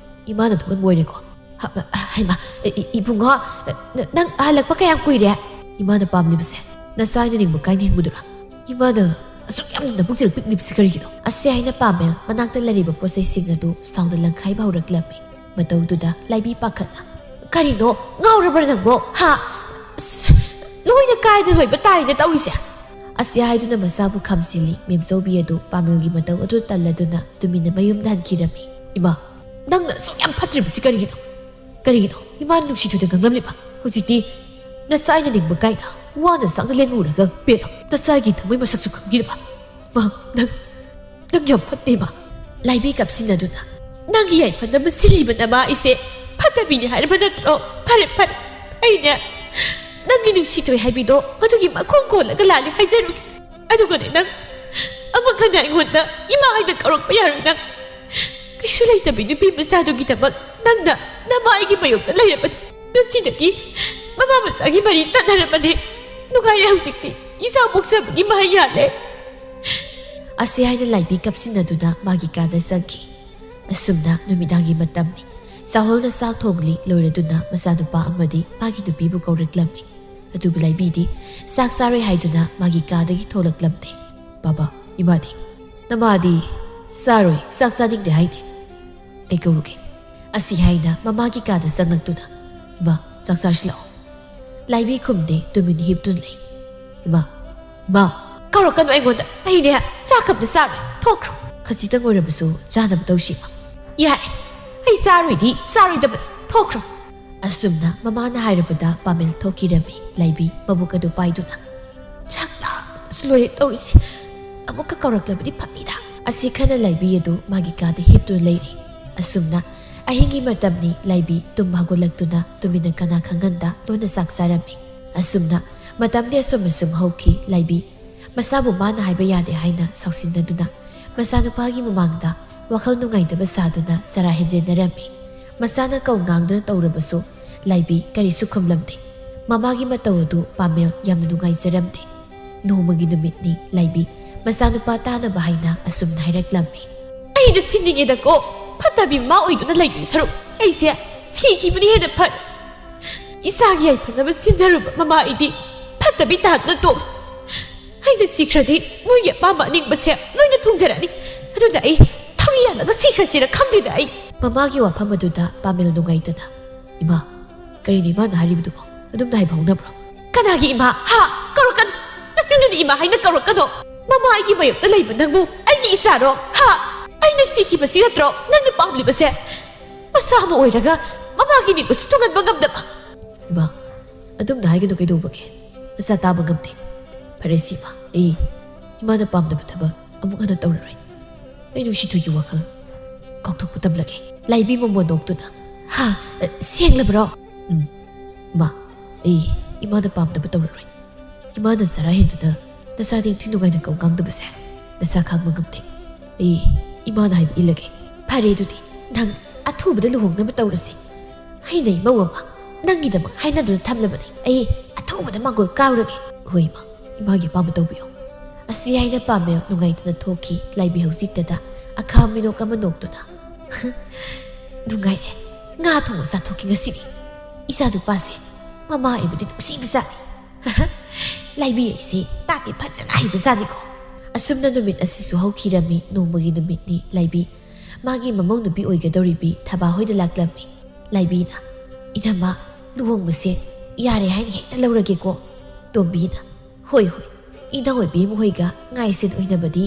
ꯏꯃꯥꯅ ꯊꯣꯛꯍꯟꯕ ꯑꯣꯏꯔꯦꯀꯣ? ꯍ-, ꯍ-, ꯍꯩꯃꯥ, ꯏ-, ꯏ-, ꯏꯕꯨꯡꯉꯣ, ꯅ-, ꯅꯪ ꯍꯜꯂꯛꯄ ꯀꯌꯥꯝ ꯀꯨꯏꯔꯦ? ꯏꯃꯥꯅ ꯄꯥꯝꯂꯤꯕꯁꯦ ꯅꯆꯥ ꯑꯩꯅ ꯅꯤꯡꯕ ꯀꯥꯏꯅ ꯍꯤꯡꯕꯗꯨꯔꯥ? ꯏꯃꯥꯅ ꯑꯁꯨꯛ ꯌꯥꯝꯅ ꯅꯕꯨꯛ ꯆꯦꯜ ꯄꯤꯛꯂꯤꯕꯁꯤ ꯀꯔꯤꯒꯤꯅꯣ?" ꯑꯁꯤ ꯍꯥꯏꯅ ꯄꯥꯃꯦꯜ ꯃꯅꯥꯛꯇ ꯂꯩꯔꯤꯕ ꯄꯣꯠꯆꯩꯁꯤꯡ ꯑꯗꯨ ꯁꯥꯎꯅ ꯂꯪꯈꯥꯏꯕ ꯍꯧꯔꯛꯂꯝꯃꯤ꯫ ꯃꯇꯧꯗꯨꯗ ꯂꯥꯏꯕꯤ ꯄꯥꯈꯠꯅ, "ꯀꯔꯤꯅꯣ? ꯉꯥꯎꯔꯕ꯭ꯔꯥ ꯅꯪꯕꯣ? ꯍꯥ? ꯑꯁ, ꯂꯣꯏꯅ ꯀꯥꯏꯗ ꯂꯣꯏꯕ ꯇꯥꯔꯤꯅꯦ ꯇꯧꯔꯤꯁꯦ?" ꯑꯁꯤ ꯍꯥꯏꯗꯨꯅ ꯃꯆꯥꯕꯨ ꯈꯥꯝꯖꯤꯜꯂꯤ꯫ ꯃꯦꯝꯆꯧꯕꯤ ꯑꯗꯨ ꯄꯥꯃꯦꯜꯒꯤ ꯃꯇꯧ ꯑꯗꯨ ꯇꯜꯂꯗꯨꯅ ꯇꯨꯃꯤꯟꯅ ꯃꯌꯨꯝꯗ ꯍꯟꯈꯤꯔꯝꯃꯤ꯫ "ꯏꯃꯥ, ꯅꯪꯅ ꯑꯁꯨꯛ ꯌꯥꯝ ꯐꯠꯇ꯭ꯔꯤꯕꯁꯤ ꯀꯔꯤꯒꯤꯅꯣ? ꯀꯔꯤꯒꯤꯅꯣ? ꯏꯃꯥ ꯅꯨꯡꯁꯤꯊꯣꯏꯗ ꯉꯥꯡꯂꯝꯂꯤꯕ? ꯍꯧꯖꯤꯛꯇꯤ ꯅꯆꯥ ꯑꯩꯅ ꯅꯤꯡꯕ ꯀꯥꯏꯅ ꯋꯥꯅ ꯁꯥꯡꯅ ꯂꯦꯟꯉꯨꯔꯒ ꯄꯦꯜꯂꯣ꯫ ꯅꯆꯥꯒꯤ ꯊꯃꯣꯏ ꯃꯁꯛꯁꯨ ꯈꯪꯕꯤꯗꯕ꯫ ꯃꯥ, ꯅꯪ, ꯅꯪ ꯌꯥꯝ ꯐꯠꯇꯦ, ꯏꯃꯥ꯫" ꯂꯥꯏꯕꯤ ꯀꯞꯁꯤꯟꯅꯗꯨꯅ, "ꯅꯪꯒꯤ ꯌꯥꯏꯐꯅꯕ ꯁꯤꯜꯂꯤꯕ ꯅꯃꯥ ꯑꯩꯁꯦ ꯐꯠꯇꯕꯤꯅꯤ ꯍꯥꯏꯔꯕ ꯅꯠꯇ꯭ꯔꯣ? ꯐꯔꯦ, ꯐꯔꯦ, ꯑꯩꯅꯦ ꯅꯪꯒꯤ ꯅꯨꯡꯁꯤꯊꯣꯏ ꯍꯥꯏꯕꯤꯗꯣ ꯃꯗꯨꯒꯤ ꯃꯈꯣꯡ ꯀꯣꯜꯂꯒ ꯂꯥꯜꯂꯦ ꯍꯥꯏꯖꯔꯨꯒꯦ꯫ ꯑꯗꯨꯒꯅꯦ, ꯅꯪ ꯑꯃꯨꯛ ꯍꯟꯅ ꯑꯩꯉꯣꯟꯗ ꯏꯃꯥ ꯍꯥꯏꯅ ꯀꯧꯔꯛꯄ ꯌꯥꯔꯣꯏ꯫ ꯅꯪ ꯀꯩꯁꯨ ꯂꯩꯇꯕꯤ ꯅꯨꯄꯤ ꯃꯆꯥꯗꯨꯒꯤꯗꯃꯛ ꯅꯪꯅ ꯅꯃꯥ ꯑꯩꯒꯤ ꯃꯥꯌꯣꯛꯇ ꯂꯩꯔꯕꯅꯤ꯫ ꯉꯁꯤꯗꯒꯤ ꯃꯃꯥ ꯃꯆꯥꯒꯤ ꯃꯔꯤ ꯇꯠꯅꯔꯕꯅꯦ꯫ ꯅꯨꯡꯉꯥꯏꯔꯦ ꯍꯧꯖꯤꯛꯇꯤ꯫ ꯏꯆꯥ ꯄꯣꯛꯆꯕꯒꯤ ꯃꯍꯩ ꯌꯥꯜꯂꯦ꯫" ꯑꯁꯤ ꯍꯥꯏꯅ ꯂꯥꯏꯕꯤ ꯀꯞꯁꯤꯟꯅꯗꯨꯅ ꯃꯥꯒꯤ ꯀꯥꯗ ꯆꯪꯈꯤ꯫ ꯑꯁꯨꯝꯅ ꯅꯨꯃꯤꯗꯥꯡꯒꯤ ꯃꯇꯝꯅꯤ꯫ ꯆꯥꯍꯣꯜꯅ ꯆꯥꯛ ꯊꯣꯡꯂꯤ꯫ ꯂꯣꯏꯔꯗꯨꯅ ꯃꯆꯥꯅꯨꯄꯥ ꯑꯃꯗꯤ ꯃꯥꯒꯤ ꯅꯨꯄꯤꯕꯨ ꯀꯧꯔꯛꯂꯝꯃꯤ꯫ ꯑꯗꯨꯕꯨ ꯂꯥꯏꯕꯤꯗꯤ ꯆꯥꯛ ꯆꯥꯔꯣꯏ ꯍꯥꯏꯗꯨꯅ ꯃꯥꯒꯤ ꯀꯥꯗꯒꯤ ꯊꯣꯛꯂꯛꯂꯝꯗꯦ꯫ "ꯕꯥꯕꯥ, ꯏꯃꯥꯗꯤ?" "ꯅꯃꯥꯗꯤ ꯆꯥꯔꯣꯏ, ꯆꯥꯛ ꯆꯥꯅꯤꯡꯗꯦ ꯍꯥꯏꯅꯦ꯫ ꯑꯩ ꯀꯧꯔꯨꯒꯦ꯫" ꯑꯁꯤ ꯍꯥꯏꯅ ꯃꯃꯥꯒꯤ ꯀꯥꯗ ꯆꯪꯂꯛꯇꯨꯅ, "ꯏꯃꯥ, ꯆꯥꯛ ꯆꯥꯔꯁꯤ ꯂꯥꯛꯑꯣ꯫" ꯂꯥꯏꯕꯤ ꯈꯨꯝꯗꯦ, ꯇꯨꯃꯤꯟ ꯍꯤꯞꯇꯨꯅ ꯂꯩ꯫ "ꯏꯃꯥ, ꯏꯃꯥ, ꯀꯧꯔꯛꯀꯅꯨ ꯑꯩꯉꯣꯟꯗ꯫ ꯑꯩꯅꯦ ꯆꯥꯛ ꯑꯝꯇ ꯆꯥꯔꯣꯏ꯫ ꯊꯣꯛꯈ꯭ꯔꯣ꯫ ꯈꯖꯤꯛꯇꯪ ꯑꯣꯏꯔꯕꯁꯨ ꯆꯥꯅꯕ ꯇꯧꯁꯤ, ꯏꯃꯥ꯫" "ꯌꯥꯔꯦ, ꯑꯩ ꯆꯥꯔꯣꯏꯗꯤ ꯆꯥꯔꯣꯏꯗꯕꯅꯤ꯫ ꯊꯣꯛꯈ꯭ꯔꯣ꯫" ꯑꯁꯨꯝꯅ ꯃꯃꯥꯅ ꯍꯥꯏꯔꯕꯗ ꯄꯥꯃꯦꯜ ꯊꯣꯛꯈꯤꯔꯝꯃꯤ꯫ ꯂꯥꯏꯕꯤ ꯃꯕꯨꯛ ꯑꯗꯨ ꯄꯥꯏꯗꯨꯅ, "ꯆꯥꯛ ꯂꯥꯝꯕꯁꯨ ꯂꯣꯏꯔꯦ ꯇꯧꯔꯤꯁꯦ꯫ ꯑꯃꯨꯛꯀ ꯀꯧꯔꯛꯂꯕꯗꯤ ꯐꯅꯤꯗ꯫" ꯑꯁꯤ ꯈꯟꯅ ꯂꯥꯏꯕꯤ ꯑꯗꯨ ꯃꯥꯒꯤ ꯀꯥꯗ ꯍꯤꯞꯇꯨꯅ ꯂꯩꯔꯤ꯫ ꯑꯁꯨꯝꯅ ꯑꯍꯤꯡꯒꯤ ꯃꯇꯝꯅꯤ꯫ ꯂꯥꯏꯕꯤ ꯇꯨꯝꯕ ꯍꯧꯒꯠꯂꯛꯇꯨꯅ ꯇꯨꯃꯤꯟꯅ ꯀꯅꯥ ꯈꯪꯍꯟꯗ ꯂꯣꯟꯅ ꯆꯥꯛ ꯆꯥꯔꯝꯃꯤ꯫ ꯑꯁꯨꯝꯅ ꯃꯇꯝꯗꯤ ꯑꯁꯨꯝ ꯑꯁꯨꯝ ꯍꯧꯈꯤ꯫ ꯂꯥꯏꯕꯤ ꯃꯁꯥꯕꯨ ꯃꯥꯅ ꯍꯥꯏꯕ ꯌꯥꯗꯦ ꯍꯥꯏꯅ ꯁꯥꯎꯁꯤꯟꯅꯗꯨꯅ ꯃꯆꯥꯅꯨꯄꯥꯒꯤ ꯃꯃꯥꯡꯗ ꯋꯥꯈꯜ ꯅꯨꯡꯉꯥꯏꯇꯕ ꯁꯥꯗꯨꯅ ꯆꯔꯥ ꯍꯦꯟꯖꯟꯅꯔꯝꯃꯤ꯫ ꯃꯆꯥꯅ ꯀꯧ ꯉꯥꯡꯗꯨꯅ ꯇꯧꯔꯕꯁꯨ ꯂꯥꯏꯕꯤ ꯀꯔꯤꯁꯨ ꯈꯨꯝꯂꯝꯗꯦ꯫ ꯃꯃꯥꯒꯤ ꯃꯇꯧ ꯑꯗꯨ ꯄꯥꯃꯦꯜ ꯌꯥꯝꯅ ꯅꯨꯡꯉꯥꯏꯖꯔꯝꯗꯦ꯫ ꯅꯣꯡꯃꯒꯤ ꯅꯨꯃꯤꯠꯅꯤ꯫ ꯂꯥꯏꯕꯤ ꯃꯆꯥꯅꯨꯄꯥ ꯇꯥꯅꯕ ꯍꯥꯏꯅ ꯑꯁꯨꯝꯅ ꯍꯥꯏꯔꯛꯂꯝꯃꯤ꯫ ꯑꯩꯅ ꯁꯤꯅꯤꯡꯉꯦꯗꯀꯣ, ꯐꯠꯇꯕꯤ ꯃꯃꯥ ꯑꯣꯏꯗꯨꯅ ꯂꯩꯗꯣꯏ ꯁꯔꯨꯛ ꯑꯩꯁꯦ ꯁꯤꯈꯤꯕꯅ ꯍꯦꯟꯅ ꯐꯔꯦ꯫ ꯏꯆꯥꯒꯤ ꯌꯥꯏꯐꯅꯕ ꯁꯤꯟꯖꯔꯨꯕ ꯃꯃꯥ ꯑꯩꯗꯤ ꯐꯠꯇꯕꯤ ꯇꯥꯗꯨꯅ ꯇꯣꯛꯂꯦ꯫ ꯑꯩꯅ ꯁꯤꯈ꯭ꯔꯗꯤ ꯃꯣꯏꯒꯤ ꯑꯄꯥꯝꯕ ꯑꯅꯤꯡꯕꯁꯦ ꯂꯣꯏꯅ ꯊꯨꯡꯖꯔꯅꯤ꯫ ꯑꯗꯨꯅ ꯑꯩ ꯊꯧꯔꯤ ꯌꯥꯜꯂꯒ ꯁꯤꯈ꯭ꯔꯁꯤꯔ ꯈꯪꯗꯦꯗ ꯑꯩ꯫ ꯃꯃꯥꯒꯤ ꯋꯥꯐꯝ ꯑꯗꯨꯗ ꯄꯥꯃꯦꯜ ꯅꯨꯡꯉꯥꯏꯇꯅ, "ꯏꯃꯥ, ꯀꯔꯤꯅꯣ ꯏꯃꯥꯅ ꯍꯥꯏꯔꯤꯕꯗꯨꯕꯣ? ꯑꯗꯨꯝꯅ ꯍꯥꯏꯕ ꯍꯧꯅꯕ꯭ꯔꯣ?" "ꯀꯅꯥꯒꯤ ꯏꯃꯥ? ꯍꯥ? ꯀꯧꯔꯛꯀꯅꯨ! ꯅꯆꯤꯟꯗꯨꯅ ꯏꯃꯥ ꯍꯥꯏꯅ ꯀꯧꯔꯛꯀꯅꯨ! ꯃꯃꯥ ꯑꯩꯒꯤ ꯃꯥꯌꯣꯛꯇ ꯂꯩꯕ ꯅꯪꯕꯨ ꯑꯩꯒꯤ ꯏꯆꯥꯔꯣ? ꯍꯥ? ꯑꯩꯅ ꯁꯤꯈꯤꯕꯁꯤ ꯅꯠꯇ꯭ꯔꯣ ꯅꯪꯅ ꯄꯥꯝꯂꯤꯕꯁꯦ? ꯃꯆꯥ ꯑꯃ ꯑꯣꯏꯔꯒ ꯃꯃꯥꯒꯤ ꯅꯤꯡꯕꯁꯨ ꯊꯨꯡꯍꯟꯕ ꯉꯝꯗꯕ!" "ꯏꯃꯥ, ꯑꯗꯨꯝꯅ ꯍꯥꯏꯒꯅꯨ ꯀꯩꯗꯧꯕꯒꯦ? ꯃꯆꯥ ꯇꯥꯕ ꯉꯝꯗꯦ꯫ ꯐꯔꯦ ꯁꯤ ꯏꯃꯥ, ꯑꯩ ꯏꯃꯥꯅ ꯄꯥꯝꯗꯕ ꯊꯕꯛ ꯑꯃꯨꯛ ꯍꯟꯅ ꯇꯧꯔꯔꯣꯏ꯫ ꯑꯩ ꯅꯨꯡꯁꯤꯊꯣꯏꯒꯤ ꯋꯥꯈꯜ ꯀꯥꯎꯊꯣꯛꯄ ꯇꯝꯂꯒꯦ꯫" ꯂꯥꯏꯕꯤ ꯃꯃꯣꯟ ꯅꯣꯛꯇꯨꯅ, "ꯍꯥ? ꯁꯦꯡꯂꯕ꯭ꯔꯣ?" "ꯎꯝ, ꯏꯃꯥ, ꯑꯩ ꯏꯃꯥꯅ ꯄꯥꯝꯗꯕ ꯇꯧꯔꯔꯣꯏ꯫ ꯏꯃꯥꯅ ꯆꯔꯥ ꯍꯦꯟꯗꯨꯅ ꯅꯆꯥ ꯅꯤꯡꯊꯤ ꯅꯨꯡꯉꯥꯏꯅ ꯀꯧ ꯉꯥꯡꯗꯕꯁꯦ ꯅꯆꯥ ꯈꯥꯡꯕ ꯉꯝꯗꯦ꯫ ꯑꯩ ꯏꯃꯥꯅ ꯍꯥꯏꯕ ꯏꯜꯂꯒꯦ꯫" "ꯐꯔꯦ ꯑꯗꯨꯗꯤ, ꯅꯪ ꯑꯊꯨꯕꯗ ꯂꯨꯍꯣꯡꯅꯕ ꯇꯧꯔꯁꯤ꯫ ꯑꯩꯅ ꯏꯃꯧ ꯑꯃ ꯅꯪꯒꯤꯗꯃꯛ ꯍꯥꯏꯅꯗꯨꯅ ꯊꯝꯂꯕꯅꯤ꯫ ꯑꯩ ꯑꯊꯨꯕꯗ ꯃꯥꯡꯒꯣꯜ ꯀꯥꯎꯔꯒꯦ꯫" "ꯍꯣꯏ ꯏꯃꯥ, ꯏꯃꯥꯒꯤ ꯑꯄꯥꯝꯕ ꯇꯧꯕꯤꯌꯨ꯫" ꯑꯁꯤ ꯍꯥꯏꯅ ꯄꯥꯃꯦꯜ ꯅꯨꯡꯉꯥꯏꯇꯅ ꯊꯣꯛꯈꯤ꯫ ꯂꯥꯏꯕꯤ ꯍꯧꯖꯤꯛꯇꯗ ꯑꯈꯥ ꯃꯤꯅꯣꯛ ꯑꯃ ꯅꯣꯛꯇꯨꯅ, "ꯅꯨꯡꯉꯥꯏꯔꯦ, ꯉꯥ ꯊꯣꯡꯕ ꯆꯥꯊꯣꯛꯀꯦ ꯉꯁꯤꯗꯤ꯫ ꯏꯆꯥ ꯅꯨꯄꯥꯁꯦ ꯃꯃꯥ ꯑꯩꯕꯨꯗꯤ ꯅꯨꯡꯁꯤꯕꯖꯥꯠꯅꯤ꯫ ꯂꯥꯏꯕꯤ ꯑꯩꯁꯦ ꯇꯥꯛꯇꯤ ꯐꯖꯅ ꯍꯩꯕꯖꯥꯠꯅꯤꯀꯣ꯫" ꯑꯁꯨꯝꯅ ꯅꯨꯃꯤꯠ ꯑꯁꯤꯁꯨ ꯍꯧꯈꯤꯔꯝꯃꯤ꯫ ꯅꯣꯡꯃꯒꯤ ꯅꯨꯃꯤꯠꯅꯤ꯫ ꯂꯥꯏꯕꯤ ꯃꯥꯒꯤ ꯃꯃꯧ ꯅꯨꯄꯤ ꯑꯣꯏꯒꯗꯧꯔꯤꯕꯤ ꯊꯕꯥ ꯍꯣꯏꯗ ꯂꯥꯛꯂꯝꯃꯤ꯫ ꯂꯥꯏꯕꯤꯅ, "ꯏꯅꯝꯃ, ꯂꯨꯍꯣꯡꯕꯁꯦ ꯌꯥꯔꯦ ꯍꯥꯏꯅ ꯍꯦꯛꯇ ꯂꯧꯔꯒꯦꯀꯣ?" ꯇꯣꯝꯕꯤꯅ, "ꯍꯣꯏ, ꯍꯣꯏ, ꯏꯅꯥꯎ ꯑꯣꯏꯕꯤ ꯃꯈꯣꯏꯒ ꯉꯥꯏꯁꯦꯟ ꯑꯣꯏꯅꯕꯗꯤ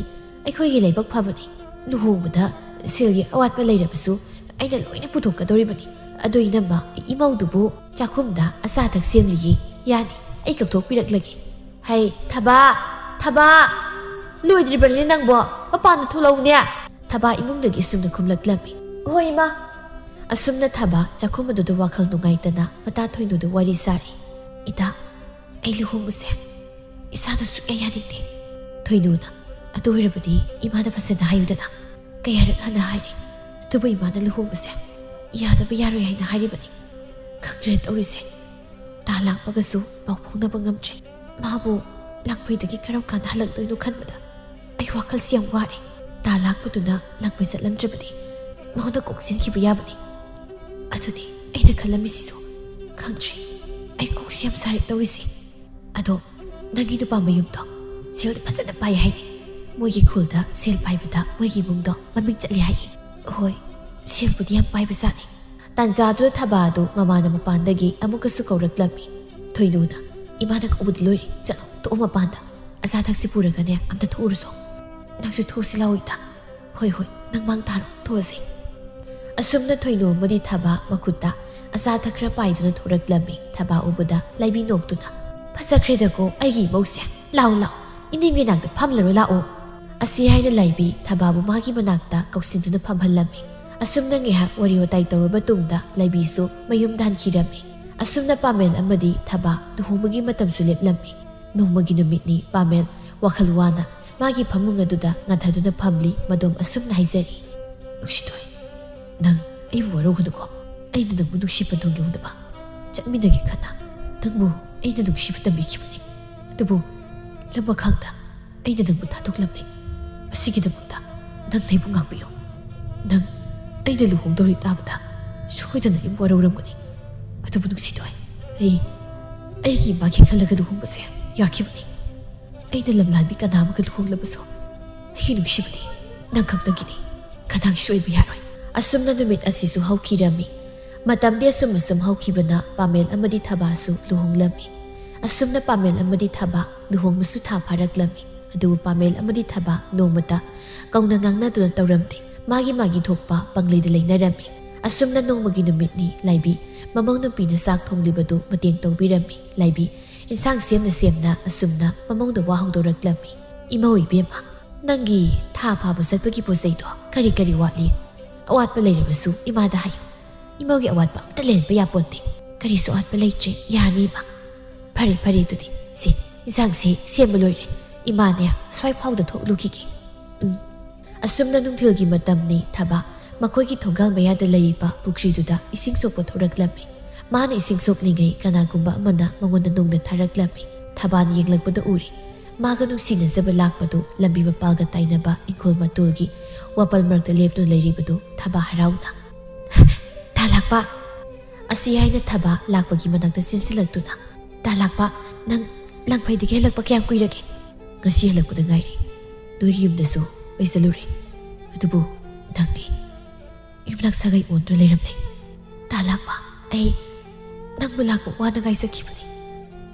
ꯑꯩꯈꯣꯏꯒꯤ ꯂꯥꯏꯕꯛ ꯐꯕꯅꯤ꯫ ꯂꯨꯍꯣꯡꯕꯗ ꯁꯦꯜꯒꯤ ꯑꯋꯥꯠꯄ ꯂꯩꯔꯕꯁꯨ ꯑꯩꯅ ꯂꯣꯏꯅ ꯄꯨꯊꯣꯛꯀꯗꯧꯔꯤꯕꯅꯤ꯫ ꯑꯗꯣ ꯏꯅꯝꯃ, ꯏꯃꯧꯗꯨꯕꯨ ꯆꯥꯛꯈꯨꯝꯗ ꯑꯆꯥ ꯑꯊꯛ ꯁꯦꯝꯂꯤꯌꯦ꯫ ꯌꯥꯅꯤ, ꯑꯩ ꯀꯧꯊꯣꯛꯄꯤꯔꯛꯂꯒꯦ꯫" "ꯍꯩ, ꯊꯕꯥ, ꯊꯕꯥ, ꯂꯣꯏꯗ꯭ꯔꯤꯕꯅꯤꯅꯦ ꯅꯪꯕꯣ? ꯃꯄꯥꯟꯗ ꯊꯣꯛꯂꯛꯎꯅꯦ꯫" ꯊꯕꯥ ꯏꯃꯨꯡꯗꯒꯤ ꯑꯁꯨꯝꯅ ꯈꯨꯝꯂꯛꯂꯝꯃꯤ꯫ "ꯍꯣꯏ, ꯏꯃꯥ꯫" ꯑꯁꯨꯝꯅ ꯊꯕꯥ ꯆꯥꯛꯈꯨꯝ ꯑꯗꯨꯗ ꯋꯥꯈꯜ ꯅꯨꯡꯉꯥꯏꯇꯅ ꯃꯇꯥ ꯊꯣꯏꯅꯨꯗ ꯋꯥꯔꯤ ꯁꯥꯔꯤ꯫ "ꯏꯇꯥ, ꯑꯩ ꯂꯨꯍꯣꯡꯕꯁꯦ ꯏꯁꯥꯅ ꯁꯨꯛꯌꯥ ꯌꯥꯅꯤꯡꯗꯦ꯫" ꯊꯣꯏꯅꯨꯅ, "ꯑꯗꯨ ꯑꯣꯏꯔꯕꯗꯤ ꯏꯃꯥꯗ ꯐꯖꯅ ꯍꯥꯏꯌꯨꯗꯅ꯫ ꯀꯌꯥꯔꯛ ꯍꯟꯅ ꯍꯥꯏꯔꯦ, ꯑꯗꯨꯕꯨ ꯏꯃꯥꯅ ꯂꯨꯍꯣꯡꯕꯁꯦ ꯌꯥꯗꯕ ꯌꯥꯔꯣꯏ ꯍꯥꯏꯅ ꯍꯥꯏꯔꯤꯕꯅꯤ꯫ ꯈꯪꯗ꯭ꯔꯦ ꯇꯧꯔꯤꯁꯦ꯫ ꯇꯥ ꯂꯥꯛꯄꯒꯁꯨ ꯄꯥꯎ ꯐꯥꯎꯅꯕ ꯉꯝꯗ꯭ꯔꯦ꯫ ꯃꯥꯕꯨ ꯂꯥꯡꯃꯩꯗꯒꯤ ꯀꯔꯝ ꯀꯥꯟꯗ ꯍꯜꯂꯛꯇꯣꯏꯅꯣ ꯈꯟꯕꯗ ꯑꯩ ꯋꯥꯈꯜꯁꯤ ꯌꯥꯝ ꯋꯥꯔꯦ꯫ ꯇꯥ ꯂꯥꯛꯄꯗꯨꯅ ꯂꯥꯡꯃꯩ ꯆꯠꯂꯝꯗ꯭ꯔꯕꯗꯤ ꯃꯉꯣꯟꯗ ꯀꯣꯛ ꯆꯦꯟꯈꯤꯕ ꯌꯥꯕꯅꯤ꯫ ꯑꯗꯨꯅꯤ ꯑꯩꯅ ꯈꯜꯂꯝꯃꯤꯁꯤꯁꯨ꯫ ꯈꯪꯗ꯭ꯔꯦ, ꯑꯩ ꯀꯣꯛꯁꯤ ꯌꯥꯝ ꯁꯥꯔꯦ ꯇꯧꯔꯤꯁꯦ꯫ ꯑꯗꯣ ꯅꯪꯒꯤ ꯅꯨꯄꯥ ꯃꯌꯨꯝꯗꯣ ꯁꯦꯜꯗꯤ ꯐꯖꯅ ꯄꯥꯏ ꯍꯥꯏꯅꯤ꯫ ꯃꯣꯏꯒꯤ ꯈꯨꯜꯗ ꯁꯦꯜ ꯄꯥꯏꯕꯗ ꯃꯣꯏꯒꯤ ꯏꯃꯨꯡꯗꯣ ꯃꯃꯤꯡ ꯆꯠꯂꯤ ꯍꯥꯏꯌꯦ꯫ ꯍꯣꯏ, ꯁꯦꯜꯕꯨꯗꯤ ꯌꯥꯝ ꯄꯥꯏꯕꯖꯥꯠꯅꯤ꯫ ꯇꯥꯟꯖꯥꯗꯨꯗ ꯊꯕꯥꯗꯨ ꯃꯃꯥꯅ ꯃꯄꯥꯟꯗꯒꯤ ꯑꯃꯨꯛꯀꯁꯨ ꯀꯧꯔꯛꯂꯝꯃꯤ꯫ ꯊꯣꯏꯅꯨꯅ, "ꯏꯃꯥꯅ ꯀꯧꯕꯗꯤ ꯂꯣꯏꯔꯦ, ꯆꯠꯂꯣ, ꯊꯣꯛꯑꯣ ꯃꯄꯥꯟꯗ꯫ ꯑꯆꯥ ꯑꯊꯛꯁꯤ ꯄꯨꯔꯒꯅꯦ ꯑꯝꯇ ꯊꯣꯛꯎꯔꯨꯁꯣ꯫ ꯅꯪꯁꯨ ꯊꯣꯛꯎꯁꯤ ꯂꯥꯛꯑꯣ ꯏꯇꯥ꯫ ꯍꯣꯏ ꯍꯣꯏ, ꯅꯪ ꯃꯥꯡ ꯊꯥꯔꯣ, ꯊꯣꯛꯑꯁꯤ"꯫ ꯑꯁꯨꯝꯅ ꯊꯣꯏꯅꯨ ꯑꯃꯗꯤ ꯊꯕꯥ ꯃꯈꯨꯠꯇ ꯑꯆꯥ ꯑꯊꯛ ꯈꯔ ꯄꯥꯏꯗꯨꯅ ꯊꯣꯔꯛꯂꯝꯃꯤ꯫ ꯊꯕꯥ ꯎꯕꯗ ꯂꯥꯏꯕꯤ ꯅꯣꯛꯇꯨꯅ, "ꯐꯖꯈ꯭ꯔꯦꯗꯀꯣ ꯑꯩꯒꯤ ꯏꯃꯧꯁꯦ꯫ ꯂꯥꯛꯑꯣ ꯂꯥꯛꯑꯣ, ꯏꯅꯦꯒꯤ ꯅꯥꯛꯇ ꯐꯝꯂꯔꯣ ꯂꯥꯛꯑꯣ"꯫ ꯑꯁꯤ ꯍꯥꯏꯅ ꯂꯥꯏꯕꯤ ꯊꯕꯥꯕꯨ ꯃꯥꯒꯤ ꯃꯅꯥꯛꯇ ꯀꯧꯁꯤꯟꯗꯨꯅ ꯐꯝꯍꯜꯂꯝꯃꯤ꯫ ꯑꯁꯨꯝꯅ ꯉꯥꯏꯍꯥꯛ ꯋꯥꯔꯤ ꯋꯥꯇꯥꯏ ꯇꯧꯔꯕ ꯇꯨꯡꯗ ꯂꯥꯏꯕꯤꯁꯨ ꯃꯌꯨꯝꯗ ꯍꯟꯈꯤꯔꯝꯃꯤ꯫ ꯑꯁꯨꯝꯅ ꯄꯥꯃꯦꯜ ꯑꯃꯗꯤ ꯊꯕꯥ ꯂꯨꯍꯣꯡꯕꯒꯤ ꯃꯇꯝꯁꯨ ꯂꯦꯞꯂꯝꯃꯤ꯫ ꯅꯣꯡꯃꯒꯤ ꯅꯨꯃꯤꯠꯅꯤ꯫ ꯄꯥꯃꯦꯜ ꯋꯥꯈꯜ ꯋꯥꯅ ꯃꯥꯒꯤ ꯐꯃꯨꯡ ꯑꯗꯨꯗ ꯉꯥꯟꯊꯗꯨꯅ ꯐꯝꯂꯤ꯫ ꯃꯗꯣꯝ ꯑꯁꯨꯝꯅ ꯍꯥꯏꯖꯔꯤ, "ꯅꯨꯡꯁꯤꯊꯣꯏ, ꯅꯪ ꯑꯩꯕꯨ ꯋꯥꯔꯧꯒꯅꯨꯀꯣ꯫ ꯑꯩꯅ ꯅꯪꯕꯨ ꯅꯨꯡꯁꯤ ꯄꯟꯊꯨꯡ ꯌꯧꯅꯕ ꯆꯠꯃꯤꯟꯅꯒꯦ ꯈꯟꯅ ꯅꯪꯕꯨ ꯑꯩꯅ ꯅꯨꯡꯁꯤꯕ ꯇꯝꯕꯤꯈꯤꯕꯅꯤ꯫ ꯑꯗꯨꯕꯨ ꯂꯝꯃꯈꯥꯡꯗ ꯑꯩꯅ ꯅꯪꯕꯨ ꯊꯥꯗꯣꯛꯂꯝꯂꯦ꯫ ꯑꯁꯤꯒꯤꯗꯃꯛꯇ ꯅꯪꯅ ꯑꯩꯕꯨ ꯉꯥꯛꯄꯤꯌꯨ꯫ ꯅꯪ ꯑꯩꯅ ꯂꯨꯍꯣꯡꯗꯧꯔꯤ ꯇꯥꯕꯗ ꯁꯣꯏꯗꯅ ꯑꯩꯕꯨ ꯋꯥꯔꯧꯔꯝꯒꯅꯤ꯫ ꯑꯗꯨꯕꯨ ꯅꯨꯡꯁꯤꯊꯣꯏ, ꯑꯩ ꯑꯩꯒꯤ ꯏꯃꯥꯒꯤ ꯈꯜꯂꯒ ꯂꯨꯍꯣꯡꯕꯁꯦ ꯌꯥꯈꯤꯕꯅꯤ꯫ ꯑꯩꯅ ꯂꯝꯂꯥꯟꯕꯤ ꯀꯅꯥ ꯑꯃꯒ ꯂꯨꯍꯣꯡꯂꯕꯁꯨ ꯑꯩꯒꯤ ꯅꯨꯡꯁꯤꯕꯗꯤ ꯅꯪ ꯈꯛꯇꯒꯤꯅꯤ꯫ ꯀꯅꯥꯒꯤꯁꯨ ꯑꯣꯏꯕ ꯌꯥꯔꯣꯏ"꯫ ꯑꯁꯨꯝꯅ ꯅꯨꯃꯤꯠ ꯑꯁꯤꯁꯨ ꯍꯧꯈꯤꯔꯝꯃꯤ꯫ ꯃꯇꯝꯗꯤ ꯑꯁꯨꯝ ꯑꯁꯨꯝ ꯍꯧꯈꯤꯕꯅ ꯄꯥꯃꯦꯜ ꯑꯃꯗꯤ ꯊꯕꯥꯁꯨ ꯂꯨꯍꯣꯡꯂꯝꯃꯤ꯫ ꯑꯁꯨꯝꯅ ꯄꯥꯃꯦꯜ ꯑꯃꯗꯤ ꯊꯕꯥ ꯂꯨꯍꯣꯡꯕꯁꯨ ꯊꯥ ꯐꯥꯔꯛꯂꯝꯃꯤ꯫ ꯑꯗꯨꯕꯨ ꯄꯥꯃꯦꯜ ꯑꯃꯗꯤ ꯊꯕꯥ ꯅꯣꯡꯃꯇ ꯀꯧꯅ ꯉꯥꯡꯅꯗꯨꯅ ꯇꯧꯔꯝꯗꯦ꯫ ꯃꯥꯒꯤ ꯃꯥꯒꯤ ꯊꯣꯛꯄ ꯄꯪꯂꯩꯗ ꯂꯩꯅꯔꯝꯃꯤ꯫ ꯑꯁꯨꯝꯅ ꯅꯣꯡꯃꯒꯤ ꯅꯨꯃꯤꯠꯅꯤ꯫ ꯂꯥꯏꯕꯤ ꯃꯃꯧ ꯅꯨꯄꯤꯅ ꯆꯥꯛ ꯊꯣꯡꯂꯤꯕꯗꯨ ꯃꯇꯦꯡ ꯇꯧꯕꯤꯔꯝꯃꯤ꯫ ꯂꯥꯏꯕꯤ ꯏꯟꯁꯥꯡ ꯁꯦꯝꯅ ꯁꯦꯝꯅ ꯑꯁꯨꯝꯅ ꯃꯃꯧꯗ ꯋꯥ ꯍꯧꯗꯣꯔꯛꯂꯝꯃꯤ꯫ "ꯏꯃꯧ ꯏꯕꯦꯝꯃ, ꯅꯪꯒꯤ ꯊꯥ ꯐꯥꯕ ꯆꯠꯄꯒꯤ ꯄꯣꯠ ꯆꯩꯗꯣ ꯀꯔꯤ ꯀꯔꯤ ꯋꯥꯠꯂꯤ? ꯑꯋꯥꯠꯄ ꯂꯩꯔꯕꯁꯨ ꯏꯃꯥꯗ ꯍꯥꯏꯌꯨ꯫ ꯏꯃꯧꯒꯤ ꯑꯋꯥꯠꯄ ꯑꯝꯇ ꯂꯩꯔꯝꯕ ꯌꯥꯄꯣꯟꯇꯦ"꯫ "ꯀꯔꯤꯁꯨ ꯑꯋꯥꯠꯄ ꯂꯩꯇ꯭ꯔꯦ, ꯌꯥꯔꯅꯤ ꯏꯃꯥ"꯫ "ꯐꯔꯦ ꯐꯔꯦ, ꯑꯗꯨꯗꯤ ꯁꯤ ꯏꯟꯁꯥꯡꯁꯦ ꯁꯦꯝꯕ ꯂꯣꯏꯔꯦ꯫ ꯏꯃꯥꯅꯦ ꯑꯁ꯭ꯋꯥꯏ ꯐꯥꯎꯗ ꯊꯣꯛꯂꯨꯈꯤꯒꯦ"꯫ ꯎꯝ꯫ ꯑꯁꯨꯝꯅ ꯅꯨꯡꯊꯤꯜꯒꯤ ꯃꯇꯝꯅꯤ꯫ ꯊꯕꯥ ꯃꯈꯣꯏꯒꯤ ꯊꯣꯡꯒꯥꯜ ꯃꯌꯥꯗ ꯂꯩꯔꯤꯕ ꯄꯨꯈ꯭ꯔꯤꯗꯨꯗ ꯏꯁꯤꯡ ꯁꯣꯛꯄ ꯊꯣꯔꯛꯂꯝꯃꯤ꯫ ꯃꯥꯅ ꯏꯁꯤꯡ ꯁꯣꯛꯂꯤꯉꯩ ꯀꯅꯥꯒꯨꯝꯕ ꯑꯃꯅ ꯃꯉꯣꯟꯗ ꯅꯣꯡꯅ ꯊꯥꯔꯛꯂꯝꯃꯤ꯫ ꯊꯕꯥꯅ ꯌꯦꯡꯂꯛꯄꯗ ꯎꯔꯦ꯫ ꯃꯥꯒ ꯅꯨꯡꯁꯤꯅꯖꯕ ꯂꯥꯛꯄꯗꯨ ꯂꯝꯕꯤ ꯃꯄꯥꯜꯒ ꯇꯥꯏꯅꯕ ꯏꯪꯈꯣꯜ ꯃꯇꯣꯜꯒꯤ ꯋꯥꯄꯜ ꯃꯔꯛꯇ ꯂꯦꯞꯇꯨꯅ ꯂꯩꯔꯤꯕꯗꯨ ꯊꯕꯥ ꯍꯔꯥꯎꯅ꯫ "ꯇꯥ ꯂꯥꯛꯄ!" ꯑꯁꯤ ꯍꯥꯏꯅ ꯊꯕꯥ ꯂꯥꯛꯄꯒꯤ ꯃꯅꯥꯛꯇ ꯆꯦꯟꯁꯤꯜꯂꯛꯇꯨꯅ, "ꯇꯥ ꯂꯥꯛꯄ, ꯅꯪ ꯂꯥꯡꯐꯩꯗꯒꯤ ꯍꯜꯂꯛꯄ ꯀꯌꯥꯝ ꯀꯨꯏꯔꯒꯦ?" "ꯉꯁꯤ ꯍꯜꯂꯛꯄꯗ ꯉꯥꯏꯔꯤ꯫ ꯅꯣꯏꯒꯤ ꯌꯨꯝꯗꯁꯨ ꯑꯩ ꯆꯠꯂꯨꯔꯦ꯫ ꯑꯗꯨꯕꯨ ꯅꯪꯗꯤ ꯌꯨꯝꯂꯛ ꯁꯥꯒꯩ ꯑꯣꯟꯗꯨꯅ ꯂꯩꯔꯝꯂꯦ꯫ ꯇꯥ ꯂꯥꯛꯄ, ꯑꯩ ꯅꯪꯕꯨ ꯂꯥꯛꯄ ꯋꯥꯅ ꯉꯥꯏꯖꯈꯤꯕꯅꯤ꯫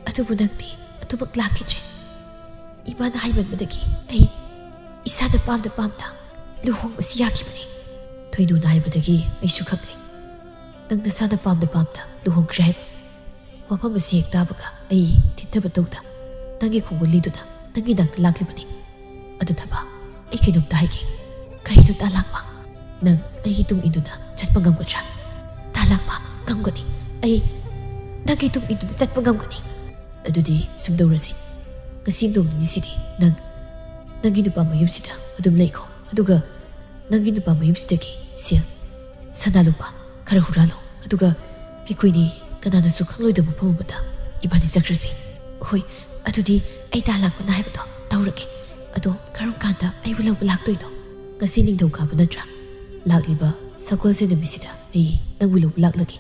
ꯑꯗꯨꯕꯨ ꯅꯪꯗꯤ ꯑꯗꯨꯃꯛ ꯂꯥꯛꯈꯤꯗ꯭ꯔꯦ꯫ ꯏꯃꯥꯅ ꯍꯥꯏꯃꯟꯕꯗꯒꯤ ꯑꯩ ꯏꯁꯥꯅ ꯄꯥꯝꯅ ꯄꯥꯝꯅ ꯂꯨꯍꯣꯡꯕꯁꯤ ꯌꯥꯈꯤꯕꯅꯤ꯫" ꯊꯣꯏꯅꯨꯅ ꯍꯥꯏꯕꯗꯒꯤ ꯑꯩꯁꯨ ꯈꯪꯂꯦ꯫ ꯅꯪ ꯅꯁꯥꯅ ꯄꯥꯝꯅ ꯄꯥꯝꯅ ꯂꯨꯍꯣꯡꯈ꯭ꯔꯦ ꯍꯥꯏꯕ ꯋꯥꯐꯝ ꯑꯁꯤ ꯍꯦꯛ ꯇꯥꯕꯒ ꯑꯩ ꯊꯤꯟꯊꯕ ꯇꯧꯗ ꯅꯪꯒꯤ ꯈꯣꯡꯒꯨꯜ ꯂꯤꯗꯨꯅ ꯅꯪꯒꯤ ꯅꯥꯛꯇ ꯂꯥꯛꯂꯤꯕꯅꯤ꯫ ꯑꯗꯨ ꯊꯕꯥ, ꯑꯩ ꯀꯩꯅꯣꯝꯇ ꯍꯥꯏꯒꯦ꯫ ꯀꯔꯤꯅꯣ ꯇꯥ ꯂꯥꯛꯄ? ꯅꯪ ꯑꯩꯒꯤ ꯇꯨꯡ ꯏꯟꯗꯨꯅ ꯆꯠꯄ ꯉꯝꯒꯗ꯭ꯔꯥ? ꯇꯥ ꯂꯥꯛꯄ, ꯉꯝꯒꯅꯤ꯫ ꯑꯩ ꯅꯪꯒꯤ ꯇꯨꯡ ꯏꯟꯗꯨꯅ ꯆꯠꯄ ꯉꯝꯒꯅꯤ꯫ ꯑꯗꯨꯗꯤ ꯁꯨꯝ ꯇꯧꯔꯁꯤ꯫ ꯉꯁꯤ ꯅꯣꯡ ꯅꯤꯅꯤꯁꯤꯗꯤ ꯅꯪ ꯅꯪꯒꯤ ꯅꯨꯄꯥ ꯃꯌꯨꯝꯁꯤꯗ ꯑꯗꯨꯝ ꯂꯩꯈꯣ꯫ ꯑꯗꯨꯒ ꯅꯪꯒꯤ ꯅꯨꯄꯥ ꯃꯌꯨꯝꯁꯤꯗꯒꯤ ꯁꯦꯜ, ꯁꯅꯥ ꯂꯨꯄꯥ ꯈꯔ ꯍꯨꯔꯥꯜꯂꯣ꯫ ꯑꯗꯨꯒ ꯑꯩꯈꯣꯏꯅꯤ ꯀꯅꯥꯅꯁꯨ ꯈꯪꯂꯣꯏꯗꯕ ꯃꯐꯝ ꯑꯃꯗ ꯏꯕꯥꯅꯤ ꯆꯠꯈ꯭ꯔꯁꯤ꯫ ꯍꯣꯏ, ꯑꯗꯨꯗꯤ ꯑꯩ ꯇꯥ ꯂꯥꯛꯄꯅ ꯍꯥꯏꯕꯗꯣ ꯇꯧꯔꯒꯦ꯫ ꯑꯗꯣ ꯀꯔꯝ ꯀꯥꯟꯗ ꯑꯩꯕꯨ ꯂꯧꯕ ꯂꯥꯛꯇꯣꯏꯅꯣ? ꯉꯁꯤ ꯅꯤꯡꯊꯧꯀꯥꯕ ꯅꯠꯇ꯭ꯔꯥ? ꯂꯥꯛꯂꯤꯕ ꯁꯒꯣꯜꯁꯦꯟ ꯅꯨꯃꯤꯠꯁꯤꯗ ꯑꯩ ꯅꯪꯕꯨ ꯂꯧꯕ ꯂꯥꯛꯂꯒꯦ꯫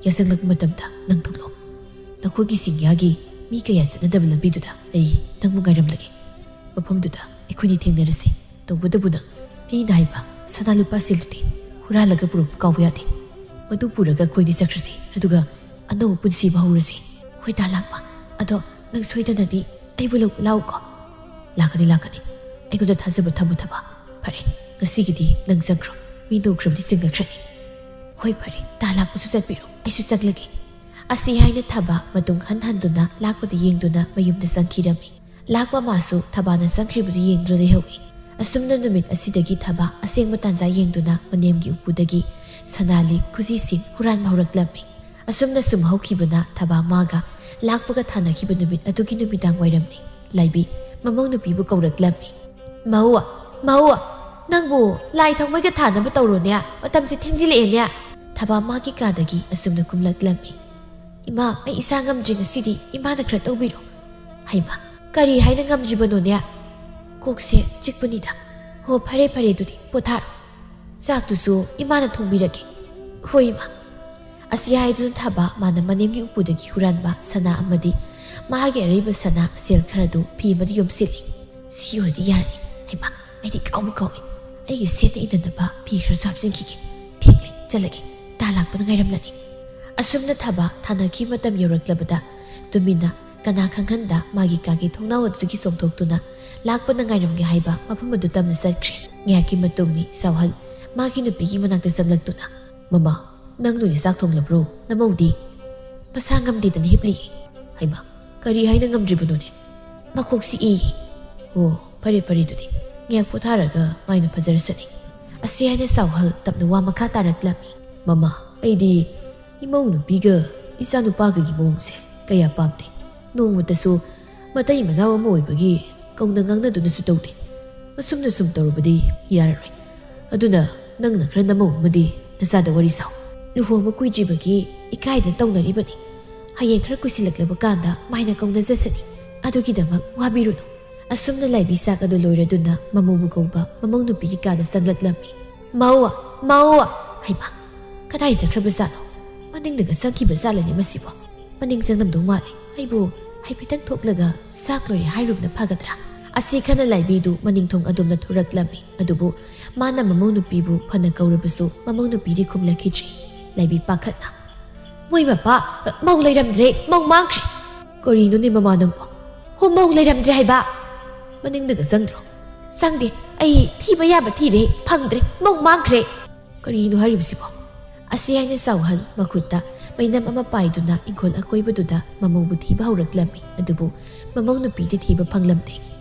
ꯌꯥꯆꯪꯂꯛꯄ ꯃꯇꯝꯗ ꯅꯪ ꯊꯣꯛꯂꯛꯑꯣ꯫ ꯅꯈꯣꯏꯒꯤ ꯆꯤꯡꯌꯥꯒꯤ ꯃꯤ ꯀꯌꯥ ꯆꯠꯅꯗꯕ ꯂꯝꯕꯤꯗꯨꯗ ꯑꯩ ꯅꯪꯕꯨ ꯉꯥꯏꯔꯝꯂꯒꯦ꯫ ꯃꯐꯝꯗꯨꯗ ꯑꯩꯈꯣꯏꯅꯤ ꯊꯦꯡꯅꯔꯁꯤ꯫ ꯇꯧꯕꯇꯕꯨ ꯅꯪ ꯑꯩꯅ ꯍꯥꯏꯕ ꯁꯅꯥ ꯂꯨꯄꯥ ꯁꯦꯜꯗꯨꯗꯤ ꯍꯨꯔꯥꯜꯂꯒ ꯄꯨꯔꯛꯄ ꯀꯥꯎꯕ ꯌꯥꯗꯦ꯫ ꯃꯗꯨ ꯄꯨꯔꯒ ꯑꯩꯈꯣꯏꯅꯤ ꯆꯠꯈ꯭ꯔꯁꯤ, ꯑꯗꯨꯒ ꯑꯅꯧꯕ ꯄꯨꯟꯁꯤ ꯑꯃ ꯍꯧꯔꯁꯤ꯫ ꯍꯣꯏ ꯇꯥ ꯂꯥꯛꯄ, ꯑꯗꯣ ꯅꯪ ꯁꯣꯏꯗꯅꯗꯤ ꯑꯩꯕꯨ ꯂꯧꯕ ꯂꯥꯛꯎꯀꯣ꯫ ꯂꯥꯛꯀꯅꯤ, ꯂꯥꯛꯀꯅꯤ꯫ ꯑꯩꯉꯣꯟꯗ ꯊꯥꯖꯕ ꯊꯝꯃꯨ ꯊꯕꯥ꯫ ꯐꯔꯦ, ꯉꯁꯤꯒꯤꯗꯤ ꯅꯪ ꯆꯠꯈ꯭ꯔꯣ꯫ ꯃꯤ ꯅꯣꯡꯈ꯭ꯔꯕꯗꯤ ꯆꯤꯡꯅꯈ꯭ꯔꯅꯤ꯫ ꯍꯣꯏ ꯐꯔꯦ, ꯇꯥ ꯂꯥꯛꯄꯁꯨ ꯆꯠꯄꯤꯔꯣ, ꯑꯩꯁꯨ ꯆꯠꯂꯒꯦ꯫ ꯑꯁꯤ ꯍꯥꯏꯅ ꯊꯕꯥ ꯃꯇꯨꯡ ꯍꯟ ꯍꯟꯗꯨꯅ ꯂꯥꯛꯄꯗ ꯌꯦꯡꯗꯨꯅ ꯃꯌꯨꯝꯗ ꯆꯪꯈꯤꯔꯝꯃꯤ꯫ ꯂꯥꯛꯄ ꯃꯥꯁꯨ ꯊꯕꯥꯅ ꯆꯪꯈ꯭ꯔꯤꯕꯗꯨ ꯌꯦꯡꯗꯨꯅ ꯂꯩꯍꯧꯏ꯫ ꯑꯁꯨꯝꯅ ꯅꯨꯃꯤꯠ ꯑꯁꯤꯗꯒꯤ ꯊꯕꯥ ꯑꯁꯦꯡꯕ ꯇꯥꯟꯖꯥ ꯌꯦꯡꯗꯨꯅ ꯃꯅꯦꯝꯒꯤ ꯎꯄꯨꯗꯒꯤ ꯁꯅꯥ ꯂꯤꯛ ꯈꯨꯖꯤꯁꯤꯡ ꯍꯨꯔꯥꯟꯕ ꯍꯧꯔꯛꯂꯝꯃꯤ꯫ ꯑꯁꯨꯝꯅ ꯁꯨꯝ ꯍꯧꯈꯤꯕꯅ ꯊꯕꯥ ꯃꯥꯒ ꯂꯥꯛꯄꯒ ꯊꯥꯅꯈꯤꯕ ꯅꯨꯃꯤꯠ ꯑꯗꯨꯒꯤ ꯅꯨꯃꯤꯗꯥꯡ ꯋꯥꯏꯔꯝꯅꯤ꯫ ꯂꯥꯏꯕꯤ ꯃꯃꯧ ꯅꯨꯄꯤꯕꯨ ꯀꯧꯔꯛꯂꯝꯃꯤ꯫ "ꯃꯧ, ꯃꯧ, ꯅꯪꯕꯨ ꯂꯥꯏ ꯊꯥꯎꯃꯩꯒ ꯊꯥꯅꯕ ꯇꯧꯔꯣꯅꯦ, ꯃꯇꯝꯁꯦ ꯊꯦꯡꯖꯤꯜꯂꯛꯑꯦꯅꯦ꯫" ꯊꯕꯥ ꯃꯥꯒꯤ ꯀꯥꯗꯒꯤ ꯑꯁꯨꯝꯅ ꯀꯨꯝꯂꯛꯂꯝꯃꯤ꯫ "ꯏꯃꯥ, ꯑꯩ ꯏꯁꯥ ꯉꯝꯗ꯭ꯔꯦ ꯉꯁꯤꯗꯤ, ꯏꯃꯥꯅ ꯈꯔ ꯇꯧꯕꯤꯔꯣ꯫" "ꯍꯩꯃꯥ, ꯀꯔꯤ ꯍꯥꯏꯅ ꯉꯝꯗ꯭ꯔꯤꯕꯅꯣꯅꯦ? ꯀꯣꯛꯁꯦ ꯆꯤꯛꯄꯅꯤꯗ꯫ ꯍꯣ, ꯐꯔꯦ ꯐꯔꯦ, ꯑꯗꯨꯗꯤ ꯄꯣꯊꯥꯔꯣ꯫ ꯆꯥꯛꯇꯨꯁꯨ ꯏꯃꯥꯅ ꯊꯣꯡꯕꯤꯔꯒꯦ꯫" "ꯍꯣꯏ ꯏꯃꯥ꯫" ꯑꯁꯤ ꯍꯥꯏꯗꯨꯅ ꯊꯥꯕ ꯃꯥꯅ ꯃꯅꯤꯡꯒꯤ ꯎꯄꯨꯗꯒꯤ ꯍꯨꯔꯥꯟꯕ ꯁꯅꯥ ꯑꯃꯗꯤ ꯃꯍꯥꯛꯀꯤ ꯑꯔꯩꯕ ꯁꯅꯥ ꯁꯦꯜ ꯈꯔꯗꯨ ꯐꯤ ꯑꯃꯗ ꯌꯣꯝꯁꯤꯜꯂꯤ꯫ "ꯁꯤ ꯑꯣꯏꯔꯗꯤ ꯌꯥꯔꯅꯤ꯫ ꯍꯩꯃꯥ, ꯑꯩꯗꯤ ꯀꯥꯎꯕ ꯀꯥꯎꯏ꯫ ꯑꯩꯒꯤ ꯁꯦꯠꯅ ꯏꯅꯅꯕ ꯐꯤ ꯈꯔꯁꯨ ꯍꯥꯞꯆꯤꯟꯈꯤꯒꯦ꯫ ꯊꯦꯡꯂꯦ, ꯆꯠꯂꯒꯦ꯫ ꯇꯥ ꯂꯥꯛꯄꯅ ꯉꯥꯏꯔꯝꯂꯅꯤ꯫" ꯑꯁꯨꯝꯅ ꯊꯥꯕ ꯊꯥꯅꯈꯤ꯫ ꯃꯇꯝ ꯌꯧꯔꯛꯂꯕꯗ ꯇꯨꯃꯤꯟꯅ ꯀꯅꯥ ꯈꯪꯍꯟꯗ ꯃꯥꯒꯤ ꯀꯥꯒꯤ ꯊꯣꯡꯅꯥꯎ ꯑꯗꯨꯗꯒꯤ ꯆꯣꯡꯊꯣꯛꯇꯨꯅ ꯂꯥꯛꯄꯅ ꯉꯥꯏꯔꯝꯒꯦ ꯍꯥꯏꯕ ꯃꯐꯝ ꯑꯗꯨ ꯇꯝꯅ ꯆꯠꯈ꯭ꯔꯦ꯫ ꯉꯥꯏꯍꯥꯛꯀꯤ ꯃꯇꯨꯡꯅꯤ ꯁꯥꯎꯍꯜ ꯃꯥꯒꯤ ꯅꯨꯄꯤꯒꯤ ꯃꯅꯥꯛꯇ ꯆꯪꯂꯛꯇꯨꯅ, "ꯃꯃꯥ, ꯅꯪ ꯅꯣꯏꯅ ꯆꯥꯛ ꯊꯣꯡꯂꯕ꯭ꯔꯣ? ꯅꯃꯧꯗꯤ?" "ꯃꯁꯥ ꯉꯝꯗꯦꯗꯅ ꯍꯤꯞꯂꯤꯌꯦ꯫" "ꯍꯩꯃꯥ, ꯀꯔꯤ ꯍꯥꯏꯅ ꯉꯝꯗ꯭ꯔꯤꯕꯅꯣꯅꯦ?" "ꯃꯈꯣꯛ ꯆꯤꯛꯏ꯫" "ꯑꯣ, ꯐꯔꯦ ꯐꯔꯦ, ꯑꯗꯨꯗꯤ ꯉꯥꯏꯍꯥꯛ ꯄꯣꯊꯥꯔꯒ ꯃꯥꯏꯅ ꯐꯖꯔꯁꯅꯤ꯫" ꯑꯁꯤ ꯍꯥꯏꯅ ꯁꯥꯎꯍꯜ ꯇꯞꯅ ꯋꯥ ꯃꯈꯥ ꯇꯥꯔꯛꯂꯝꯃꯤ꯫ "ꯃꯃꯥ, ꯑꯩꯗꯤ ꯏꯃꯧ ꯅꯨꯄꯤꯒ ꯏꯆꯥ ꯅꯨꯄꯥꯒꯒꯤ ꯃꯑꯣꯡꯁꯦ ꯀꯌꯥ ꯄꯥꯝꯗꯦ꯫ ꯅꯣꯡꯃꯇꯁꯨ ꯃꯇꯩ ꯃꯅꯥꯎ ꯑꯃ ꯑꯣꯏꯕꯒꯤ ꯀꯧꯅ ꯉꯥꯡꯅꯗꯨꯅꯁꯨ ꯇꯧꯗꯦ꯫ ꯑꯁꯨꯝꯅ ꯁꯨꯝ ꯇꯧꯔꯕꯗꯤ ꯌꯥꯔꯔꯣꯏ꯫ ꯑꯗꯨꯅ ꯅꯪꯅ ꯈꯔ ꯅꯃꯧ ꯑꯃꯗꯤ ꯅꯆꯥꯗ ꯋꯥꯔꯤ ꯁꯥꯎ꯫ ꯂꯨꯍꯣꯡꯕ ꯀꯨꯏꯗ꯭ꯔꯤꯕꯒꯤ ꯏꯀꯥꯏꯗꯅ ꯇꯧꯅꯔꯤꯕꯅꯤ꯫ ꯍꯌꯦꯡ ꯈꯔ ꯀꯨꯏꯁꯤꯜꯂꯛꯂꯕ ꯀꯥꯟꯗ ꯃꯥꯏꯅ ꯀꯧꯅꯖꯁꯅꯤ꯫ ꯑꯗꯨꯒꯤꯗꯃꯛ ꯋꯥꯕꯤꯔꯨꯅꯨ꯫" ꯑꯁꯨꯝꯅ ꯂꯥꯏꯕꯤ ꯆꯥꯛ ꯑꯗꯨ ꯂꯣꯏꯔꯗꯨꯅ ꯃꯃꯧꯕꯨ ꯀꯧꯕ ꯃꯃꯧ ꯅꯨꯄꯤꯒꯤ ꯀꯥꯗ ꯆꯪꯂꯛꯂꯝꯃꯤ꯫ "ꯃꯧ! ꯃꯧ!" "ꯍꯩꯃꯥ, ꯀꯗꯥꯏ ꯆꯠꯈ꯭ꯔꯕꯖꯥꯠꯅꯣ? ꯃꯅꯤꯡꯗꯒ ꯆꯪꯈꯤꯕ ꯖꯥꯠꯂꯅꯦ ꯃꯁꯤꯕꯣ? ꯃꯅꯤꯡ ꯆꯪꯂꯝꯗꯧ ꯃꯥꯜꯂꯦ꯫ ꯑꯩꯕꯨ ꯍꯥꯏꯐꯦꯠꯇꯪ ꯊꯣꯛꯂꯒ ꯆꯥꯛ ꯂꯣꯏꯔꯦ ꯍꯥꯏꯔꯨꯕꯅ ꯐꯒꯗ꯭ꯔꯥ?" ꯑꯁꯤ ꯈꯟꯅ ꯂꯥꯏꯕꯤꯗꯨ ꯃꯅꯤꯡ ꯊꯣꯡ ꯑꯗꯣꯝꯗ ꯊꯣꯔꯛꯂꯝꯃꯤ꯫ ꯑꯗꯨꯕꯨ ꯃꯥꯅ ꯃꯃꯧ ꯅꯨꯄꯤꯕꯨ ꯐꯅ ꯀꯧꯔꯕꯁꯨ ꯃꯃꯧ ꯅꯨꯄꯤꯗꯤ ꯈꯨꯝꯂꯛꯈꯤꯗ꯭ꯔꯤ꯫ ꯂꯥꯏꯕꯤ ꯄꯥꯈꯠꯅ, "ꯃꯣꯏ ꯃꯄꯥ, ꯃꯧ ꯂꯩꯔꯝꯗ꯭ꯔꯦ, ꯃꯧ ꯃꯥꯡꯈ꯭ꯔꯦ꯫" "ꯀꯔꯤꯅꯣꯅꯦ ꯃꯃꯥ ꯅꯪꯕꯣ? ꯍꯣ, ꯃꯧ ꯂꯩꯔꯝꯗ꯭ꯔꯦ ꯍꯥꯏꯕ?" "ꯃꯅꯤꯡꯗꯒ ꯆꯪꯗ꯭ꯔꯣ?" "ꯆꯪꯗꯦ, ꯑꯩ ꯊꯤꯕ ꯌꯥꯕ ꯊꯤꯔꯦ, ꯐꯪꯗ꯭ꯔꯦ, ꯃꯧ ꯃꯥꯡꯈ꯭ꯔꯦ꯫" "ꯀꯔꯤꯅꯣ ꯍꯥꯏꯔꯤꯕꯁꯤꯕꯣ?" ꯑꯁꯤ ꯍꯥꯏꯅ ꯁꯥꯎꯍꯜ ꯃꯈꯨꯠꯇ ꯃꯩꯅꯝ ꯑꯃ ꯄꯥꯏꯗꯨꯅ ꯏꯪꯈꯣꯜ ꯑꯀꯣꯏꯕꯗꯨꯗ ꯃꯃꯧꯕꯨ ꯊꯤꯕ ꯍꯧꯔꯛꯂꯝꯃꯤ꯫ ꯑꯗꯨꯕꯨ ꯃꯃꯧ ꯅꯨꯄꯤꯗꯤ ꯊꯤꯕ ꯐꯪꯂꯝꯗꯦ꯫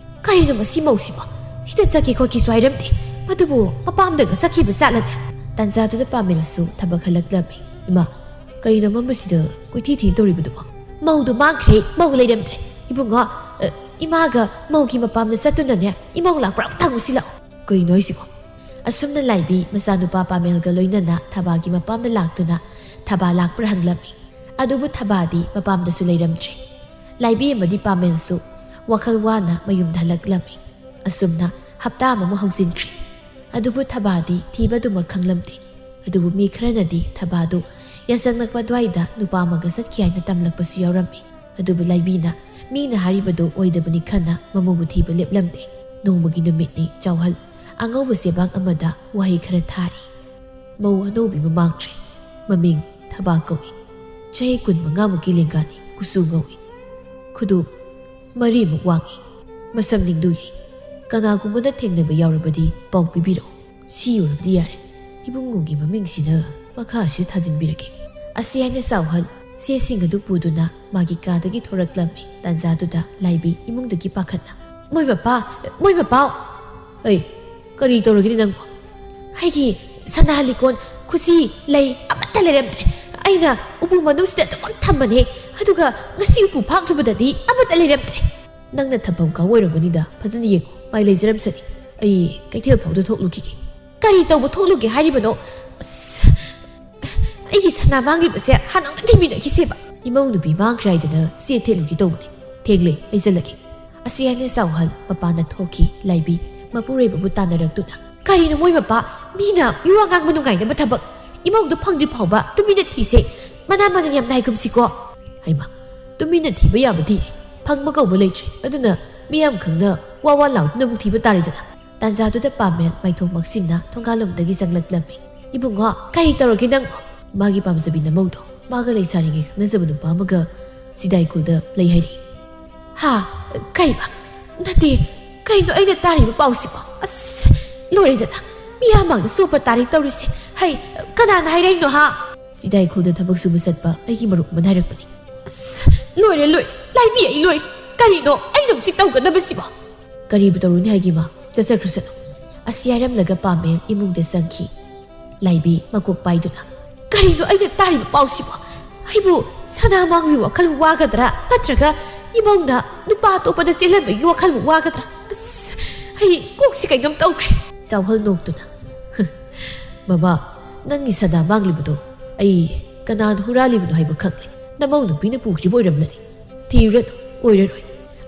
"ꯀꯔꯤꯅꯣ ꯃꯁꯤ ꯃꯧꯁꯤꯕꯣ? ꯁꯤꯗ ꯆꯠꯈꯤ ꯈꯣꯠꯈꯤꯁꯨ ꯍꯥꯏꯔꯝꯗꯦ꯫ ꯃꯗꯨꯕꯨ ꯃꯄꯥꯝꯗꯒ ꯆꯠꯈꯤꯕ ꯆꯠꯂꯅꯦ?" ꯇꯥꯟꯖꯥꯗꯨꯗ ꯄꯥꯃꯦꯜꯁꯨ ꯊꯕꯛ ꯍꯜꯂꯛꯂꯝꯃꯤ꯫ "ꯏꯃꯥ, ꯀꯔꯤꯅꯣ ꯃꯝꯕꯁꯤꯗ ꯀꯣꯏꯊꯤ ꯊꯤ ꯇꯧꯔꯤꯕꯗꯨꯕꯣ?" "ꯃꯧꯗꯣ ꯃꯥꯡꯈ꯭ꯔꯦ, ꯃꯧ ꯂꯩꯔꯝꯗ꯭ꯔꯦ꯫ ꯏꯕꯨꯡꯉꯣ, ꯑ, ꯏꯃꯥꯒ ꯃꯧꯒꯤ ꯃꯄꯥꯝꯗ ꯆꯠꯇꯨꯅꯅꯦ, ꯏꯃꯧ ꯂꯥꯛꯄ꯭ꯔꯥ ꯑꯝꯇ ꯍꯪꯉꯨꯁꯤ ꯂꯥꯛꯑꯣ꯫" "ꯀꯩꯅꯣ ꯍꯥꯏꯁꯤꯕꯣ?" ꯑꯁꯨꯝꯅ ꯂꯥꯏꯕꯤ ꯃꯆꯥꯅꯨꯄꯥ ꯄꯥꯃꯦꯜꯒ ꯂꯣꯏꯅꯅ ꯊꯕꯥꯒꯤ ꯃꯄꯥꯝꯗ ꯂꯥꯛꯇꯨꯅ ꯊꯕꯥ ꯂꯥꯛꯄ꯭ꯔꯥ ꯍꯪꯂꯝꯃꯤ꯫ ꯑꯗꯨꯕꯨ ꯊꯕꯥꯗꯤ ꯃꯄꯥꯝꯗꯁꯨ ꯂꯩꯔꯝꯗ꯭ꯔꯦ꯫ ꯂꯥꯏꯕꯤ ꯑꯃꯗꯤ ꯄꯥꯃꯦꯜꯁꯨ ꯋꯥꯈꯜ ꯋꯥꯅ ꯃꯌꯨꯝꯗ ꯍꯜꯂꯛꯂꯝꯃꯤ꯫ ꯑꯁꯨꯝꯅ ꯍꯞꯇꯥ ꯑꯃꯃꯨꯛ ꯍꯧꯖꯤꯟꯈ꯭ꯔꯦ꯫ ꯑꯗꯨꯕꯨ ꯊꯕꯥꯗꯤ ꯊꯤꯕ ꯑꯗꯨꯃꯛ ꯈꯪꯂꯝꯗꯦ꯫ ꯑꯗꯨꯕꯨ ꯃꯤ ꯈꯔꯅꯗꯤ ꯊꯕꯥꯗꯨ ꯌꯥꯆꯪꯂꯛꯄ ꯑꯗꯨꯋꯥꯏꯗ ꯅꯨꯄꯥ ꯑꯃꯒ ꯆꯠꯈꯤ ꯍꯥꯏꯅ ꯇꯝꯂꯛꯄꯁꯨ ꯌꯥꯎꯔꯝꯃꯤ꯫ ꯑꯗꯨꯕꯨ ꯂꯥꯏꯕꯤꯅ ꯃꯤꯅ ꯍꯥꯏꯔꯤꯕꯗꯨ ꯑꯣꯏꯗꯕꯅꯤ ꯈꯟꯅ ꯃꯃꯧꯕꯨ ꯊꯤꯕ ꯂꯦꯞꯂꯝꯗꯦ꯫ ꯅꯣꯡꯃꯒꯤ ꯅꯨꯃꯤꯠꯅꯤ꯫ ꯆꯥꯎꯍꯜ ꯑꯉꯧꯕ ꯆꯦꯕꯥꯡ ꯑꯃꯗ ꯋꯥꯍꯩ ꯈꯔ ꯊꯥꯔꯤ꯫ ꯃꯧ ꯑꯅꯧꯕꯤ ꯑꯃ ꯃꯥꯡꯈ꯭ꯔꯦ꯫ ꯃꯃꯤꯡ ꯊꯕꯥ ꯀꯧꯏ꯫ ꯆꯍꯤ ꯀꯨꯟ ꯃꯉꯥꯃꯨꯛꯀꯤ ꯂꯦꯡꯒꯥꯅꯤ꯫ ꯀꯨꯆꯨ ꯉꯧꯏ꯫ ꯈꯨꯗꯨ ꯃꯔꯤꯃꯨꯛ ꯋꯥꯡꯏ꯫ ꯃꯁꯝ ꯅꯤꯡꯗꯨ ꯌꯩ꯫ ꯀꯅꯥꯒꯨꯝꯕꯅ ꯊꯦꯡꯅꯕ ꯌꯥꯎꯔꯕꯗꯤ ꯄꯥꯎ ꯄꯤꯕꯤꯔꯛꯎ꯫ ꯁꯤ ꯑꯣꯏꯔꯕꯗꯤ ꯌꯥꯔꯦ꯫ ꯏꯕꯨꯡꯉꯣꯒꯤ ꯃꯃꯤꯡꯁꯤꯅ ꯃꯈꯥꯁꯤꯗ ꯊꯥꯖꯤꯟꯕꯤꯔꯒꯦ꯫ ꯑꯁꯤ ꯍꯥꯏꯅ ꯆꯥꯎꯍꯜ ꯆꯦꯁꯤꯡ ꯑꯗꯨ ꯄꯨꯗꯨꯅ ꯃꯥꯒꯤ ꯀꯥꯗꯒꯤ ꯊꯣꯔꯛꯂꯝꯃꯤ꯫ ꯇꯥꯟꯖꯥꯗꯨꯗ ꯂꯥꯏꯕꯤ ꯏꯃꯨꯡꯗꯒꯤ ꯄꯥꯈꯠꯅ, "ꯃꯣꯏ ꯃꯄꯥ, ꯃꯣꯏ ꯃꯄꯥꯎ!" "ꯑꯩ, ꯀꯔꯤ ꯇꯧꯔꯒꯦ ꯅꯪꯕꯣ?" "ꯑꯩꯒꯤ ꯁꯅꯥ ꯂꯤꯀꯣꯟ, ꯈꯨꯖꯤ, ꯂꯩ ꯑꯃꯠꯇ ꯂꯩꯔꯝꯗ꯭ꯔꯦ꯫ ꯑꯩꯅ ꯎꯄꯨ ꯃꯅꯨꯡꯁꯤꯗ ꯑꯗꯨꯃꯛ ꯊꯝꯕꯅꯦ, ꯑꯗꯨꯒ ꯉꯁꯤ ꯎꯄꯨ ꯐꯥꯛꯂꯨꯕꯗꯗꯤ ꯑꯃꯠꯇ ꯂꯩꯔꯝꯗ꯭ꯔꯦ꯫" "ꯅꯪꯅ ꯊꯝꯐꯝ ꯀꯥꯎ ꯑꯣꯏꯔꯝꯒꯅꯤꯗ, ꯐꯖꯅ ꯌꯦꯡꯉꯨ, ꯃꯥꯏ ꯂꯩꯖꯔꯝꯁꯅꯤ꯫ ꯑꯩ ꯀꯩꯊꯦꯜ ꯐꯥꯎꯗ ꯊꯣꯛꯂꯨꯈꯤꯒꯦ꯫" "ꯀꯔꯤ ꯇꯧꯕ ꯊꯣꯛꯂꯨꯒꯦ ꯍꯥꯏꯔꯤꯕꯅꯣ?" "ꯑꯁ, ꯑꯩꯒꯤ ꯁꯅꯥ ꯃꯥꯡꯂꯤꯕꯁꯦ ꯍꯥꯟꯅ ꯑꯝꯇ ꯊꯤꯃꯤꯟꯅꯈꯤꯁꯦꯕ꯫" "ꯏꯃꯧ ꯅꯨꯄꯤ ꯃꯥꯡꯈ꯭ꯔꯦ ꯍꯥꯏꯗꯅ ꯆꯦ ꯊꯦꯠꯂꯨꯒꯦ ꯇꯧꯕꯅꯦ꯫ ꯊꯦꯡꯂꯦ, ꯑꯩ ꯆꯠꯂꯒꯦ꯫" ꯑꯁꯤ ꯍꯥꯏꯅ ꯆꯥꯎꯍꯜ ꯃꯄꯥꯟꯗ ꯊꯣꯛꯈꯤ꯫ ꯂꯥꯏꯕꯤ ꯃꯄꯨꯔꯣꯏꯕꯕꯨ ꯇꯥꯟꯅꯔꯛꯇꯨꯅ, "ꯀꯔꯤꯅꯣ ꯃꯣꯏ ꯃꯄꯥ? ꯃꯤꯅ ꯃꯤꯋꯥ ꯉꯥꯡꯕ ꯅꯨꯡꯉꯥꯏꯅꯕ ꯊꯕꯛ꯫ ꯏꯃꯧꯗꯣ ꯐꯪꯗ꯭ꯔꯤ ꯐꯥꯎꯕ ꯇꯨꯃꯤꯟꯅ ꯊꯤꯁꯦ꯫ ꯃꯅꯥ ꯃꯅꯟ ꯌꯥꯝ ꯅꯥꯏꯒꯨꯝꯁꯤꯀꯣ꯫" "ꯍꯩꯃꯥ, ꯇꯨꯃꯤꯟꯅ ꯊꯤꯕ ꯌꯥꯕꯗꯤ ꯐꯪꯕ ꯀꯧꯕ ꯂꯩꯇ꯭ꯔꯦ꯫ ꯑꯗꯨꯅ ꯃꯤꯌꯥꯝ ꯈꯪꯅ ꯋꯥ ꯋꯥ ꯂꯥꯎꯗꯨꯅ ꯑꯃꯨꯛ ꯊꯤꯕ ꯇꯥꯔꯦꯗꯅ꯫" ꯇꯥꯟꯖꯥꯗꯨꯗ ꯄꯥꯃꯦꯜ ꯃꯥꯏꯊꯣꯡ ꯃꯛꯁꯤꯟꯅ ꯊꯣꯡꯒꯥꯜꯂꯣꯝꯗꯒꯤ ꯆꯪꯂꯛꯂꯝꯃꯤ꯫ "ꯏꯕꯨꯡꯉꯣ, ꯀꯔꯤ ꯇꯧꯔꯒꯦ ꯅꯪꯕꯣ?" "ꯃꯥꯒꯤ ꯄꯥꯝꯖꯕꯤ ꯅꯃꯧꯗꯣ ꯃꯥꯒ ꯂꯩꯁꯥꯔꯤꯉꯩ ꯈꯪꯅꯖꯕ ꯅꯨꯄꯥ ꯑꯃꯒ ꯆꯤꯗꯥꯏꯈꯨꯜꯗ ꯂꯩ ꯍꯥꯏꯔꯤ꯫" "ꯍꯥ? ꯀꯩꯕ? ꯅꯠꯇꯦ, ꯀꯩꯅꯣ ꯑꯩꯅ ꯇꯥꯔꯤꯕ ꯄꯥꯎꯁꯤꯕꯣ? ꯑꯁ, ꯂꯣꯏꯔꯦꯗꯅ, ꯃꯤꯌꯥꯝ ꯃꯥꯡꯗ ꯆꯣꯞꯄ ꯇꯥꯔꯦ ꯇꯧꯔꯤꯁꯦ꯫ ꯍꯩ, ꯀꯅꯥꯅ ꯍꯥꯏꯔꯛꯏꯅꯣ ꯍꯥ?" "ꯆꯤꯗꯥꯏꯈꯨꯜꯗ ꯊꯕꯛ ꯁꯨꯕ ꯆꯠꯄ ꯑꯩꯒꯤ ꯃꯔꯨꯞ ꯑꯃꯅ ꯍꯥꯏꯔꯛꯄꯅꯤ꯫" "ꯑꯁ, ꯂꯣꯏꯔꯦ, ꯂꯣꯏꯔꯦ, ꯂꯥꯏꯕꯤ ꯑꯩ ꯂꯣꯏꯔꯦ꯫ ꯀꯔꯤꯅꯣ ꯑꯩꯅ ꯍꯧꯖꯤꯛ ꯇꯧꯒꯗꯕꯁꯤꯕꯣ?" "ꯀꯔꯤꯕꯨ ꯇꯧꯔꯨꯅꯤ ꯍꯥꯏꯒꯦ ꯏꯃꯥ? ꯆꯠꯆꯈ꯭ꯔꯁꯅꯨ꯫" ꯑꯁꯤ ꯍꯥꯏꯔꯝꯂꯒ ꯄꯥꯃꯦꯜ ꯏꯃꯨꯡꯗ ꯆꯪꯈꯤ꯫ ꯂꯥꯏꯕꯤ ꯃꯀꯣꯛ ꯄꯥꯏꯗꯨꯅ, "ꯀꯔꯤꯅꯣ ꯑꯩꯅ ꯇꯥꯔꯤꯕ ꯄꯥꯎꯁꯤꯕꯣ? ꯑꯩꯕꯨ ꯁꯅꯥ ꯃꯥꯡꯕꯒꯤ ꯋꯥꯈꯜ ꯋꯥꯒꯗ꯭ꯔꯥ? ꯅꯠꯇ꯭ꯔꯒ ꯏꯃꯧꯅ ꯅꯨꯄꯥ ꯑꯇꯣꯞꯄꯗ ꯆꯦꯜꯍꯟꯕꯒꯤ ꯋꯥꯈꯜꯕꯨ ꯋꯥꯒꯗ꯭ꯔꯥ? ꯑꯁ, ꯑꯩ ꯀꯣꯛꯁꯤ ꯀꯩꯅꯣꯝ ꯇꯧꯈ꯭ꯔꯦ꯫" ꯆꯥꯎꯍꯜ ꯅꯣꯛꯇꯨꯅ, "ꯃꯃꯥ, ꯅꯪꯒꯤ ꯁꯅꯥ ꯃꯥꯡꯂꯤꯕꯗꯣ ꯑꯩ ꯀꯅꯥꯅ ꯍꯨꯔꯥꯜꯂꯤꯕꯅꯣ ꯍꯥꯏꯕ ꯈꯪꯂꯦ꯫ ꯅꯃꯧ ꯅꯨꯄꯤꯅ ꯄꯨꯈ꯭ꯔꯤꯕ ꯑꯣꯏꯔꯝꯂꯅꯤ꯫ ꯊꯤꯔꯨꯔꯅꯨ, ꯑꯣꯏꯔꯔꯣꯏ꯫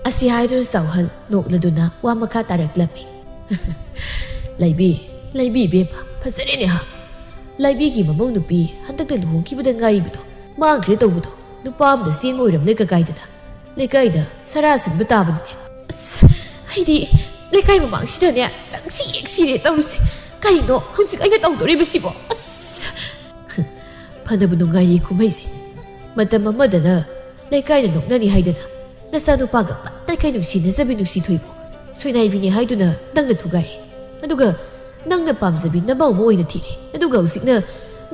ꯑꯁꯤ ꯍꯥꯏꯗꯨꯅ ꯆꯥꯎꯍꯜ ꯅꯣꯛꯂꯗꯨꯅ ꯋꯥ ꯃꯈꯥ ꯇꯥꯔꯛꯂꯝꯃꯤ꯫ "ꯂꯩꯕꯤ, ꯂꯩꯕꯤ ꯏꯕꯦꯝꯃ, ꯐꯖꯔꯦꯅꯦ ꯍꯥ꯫ ꯂꯩꯕꯤꯒꯤ ꯃꯃꯧ ꯅꯨꯄꯤ ꯍꯟꯗꯛꯇ ꯂꯨꯍꯣꯡꯈꯤꯕꯗ ꯉꯥꯏꯔꯤꯕꯗꯣ ꯃꯥꯡꯈ꯭ꯔꯦ ꯇꯧꯕꯗꯣ ꯅꯨꯄꯥ ꯑꯃꯗ ꯆꯦꯟꯕ ꯑꯣꯏꯔꯝꯂꯦ ꯀꯀꯥꯏꯗꯅ꯫ ꯂꯩꯀꯥꯏꯗ ꯁꯔꯥ ꯁꯤꯟꯕ ꯇꯥꯕꯅꯤꯅꯦ꯫ ꯑꯁ, ꯑꯩꯗꯤ ꯂꯩꯀꯥꯏ ꯃꯃꯥꯡꯁꯤꯗꯅꯦ ꯆꯪꯁꯤ ꯌꯦꯡꯁꯤꯔꯦ ꯇꯧꯔꯤꯁꯦ꯫ ꯀꯔꯤꯅꯣ ꯍꯧꯖꯤꯛ ꯑꯩꯅ ꯇꯧꯗꯣꯔꯤꯕꯁꯤꯕꯣ? ꯑꯁ!" ꯐꯅꯕ ꯅꯨꯡꯉꯥꯏꯔꯤ ꯀꯨꯝꯍꯩꯁꯦ꯫ ꯃꯇꯝ ꯑꯃꯗꯅ ꯂꯩꯀꯥꯏꯅ ꯅꯣꯛꯅꯅꯤ ꯍꯥꯏꯗꯅ ꯅꯆꯥꯅꯨꯄꯥꯒ ꯄꯠ ꯇꯠꯈꯩ ꯅꯨꯡꯁꯤꯅꯖꯕꯤ ꯅꯨꯡꯁꯤ ꯊꯣꯏꯕꯨ ꯁꯣꯏꯅꯥꯏꯕꯤꯅꯤ ꯍꯥꯏꯗꯨꯅ ꯅꯪꯅ ꯊꯨꯒꯥꯏꯔꯦ꯫ ꯑꯗꯨꯒ ꯅꯪꯅ ꯄꯥꯝꯖꯕꯤ ꯅꯃꯧ ꯑꯃ ꯑꯣꯏꯅ ꯊꯤꯔꯦ꯫ ꯑꯗꯨꯒ ꯍꯧꯖꯤꯛꯅ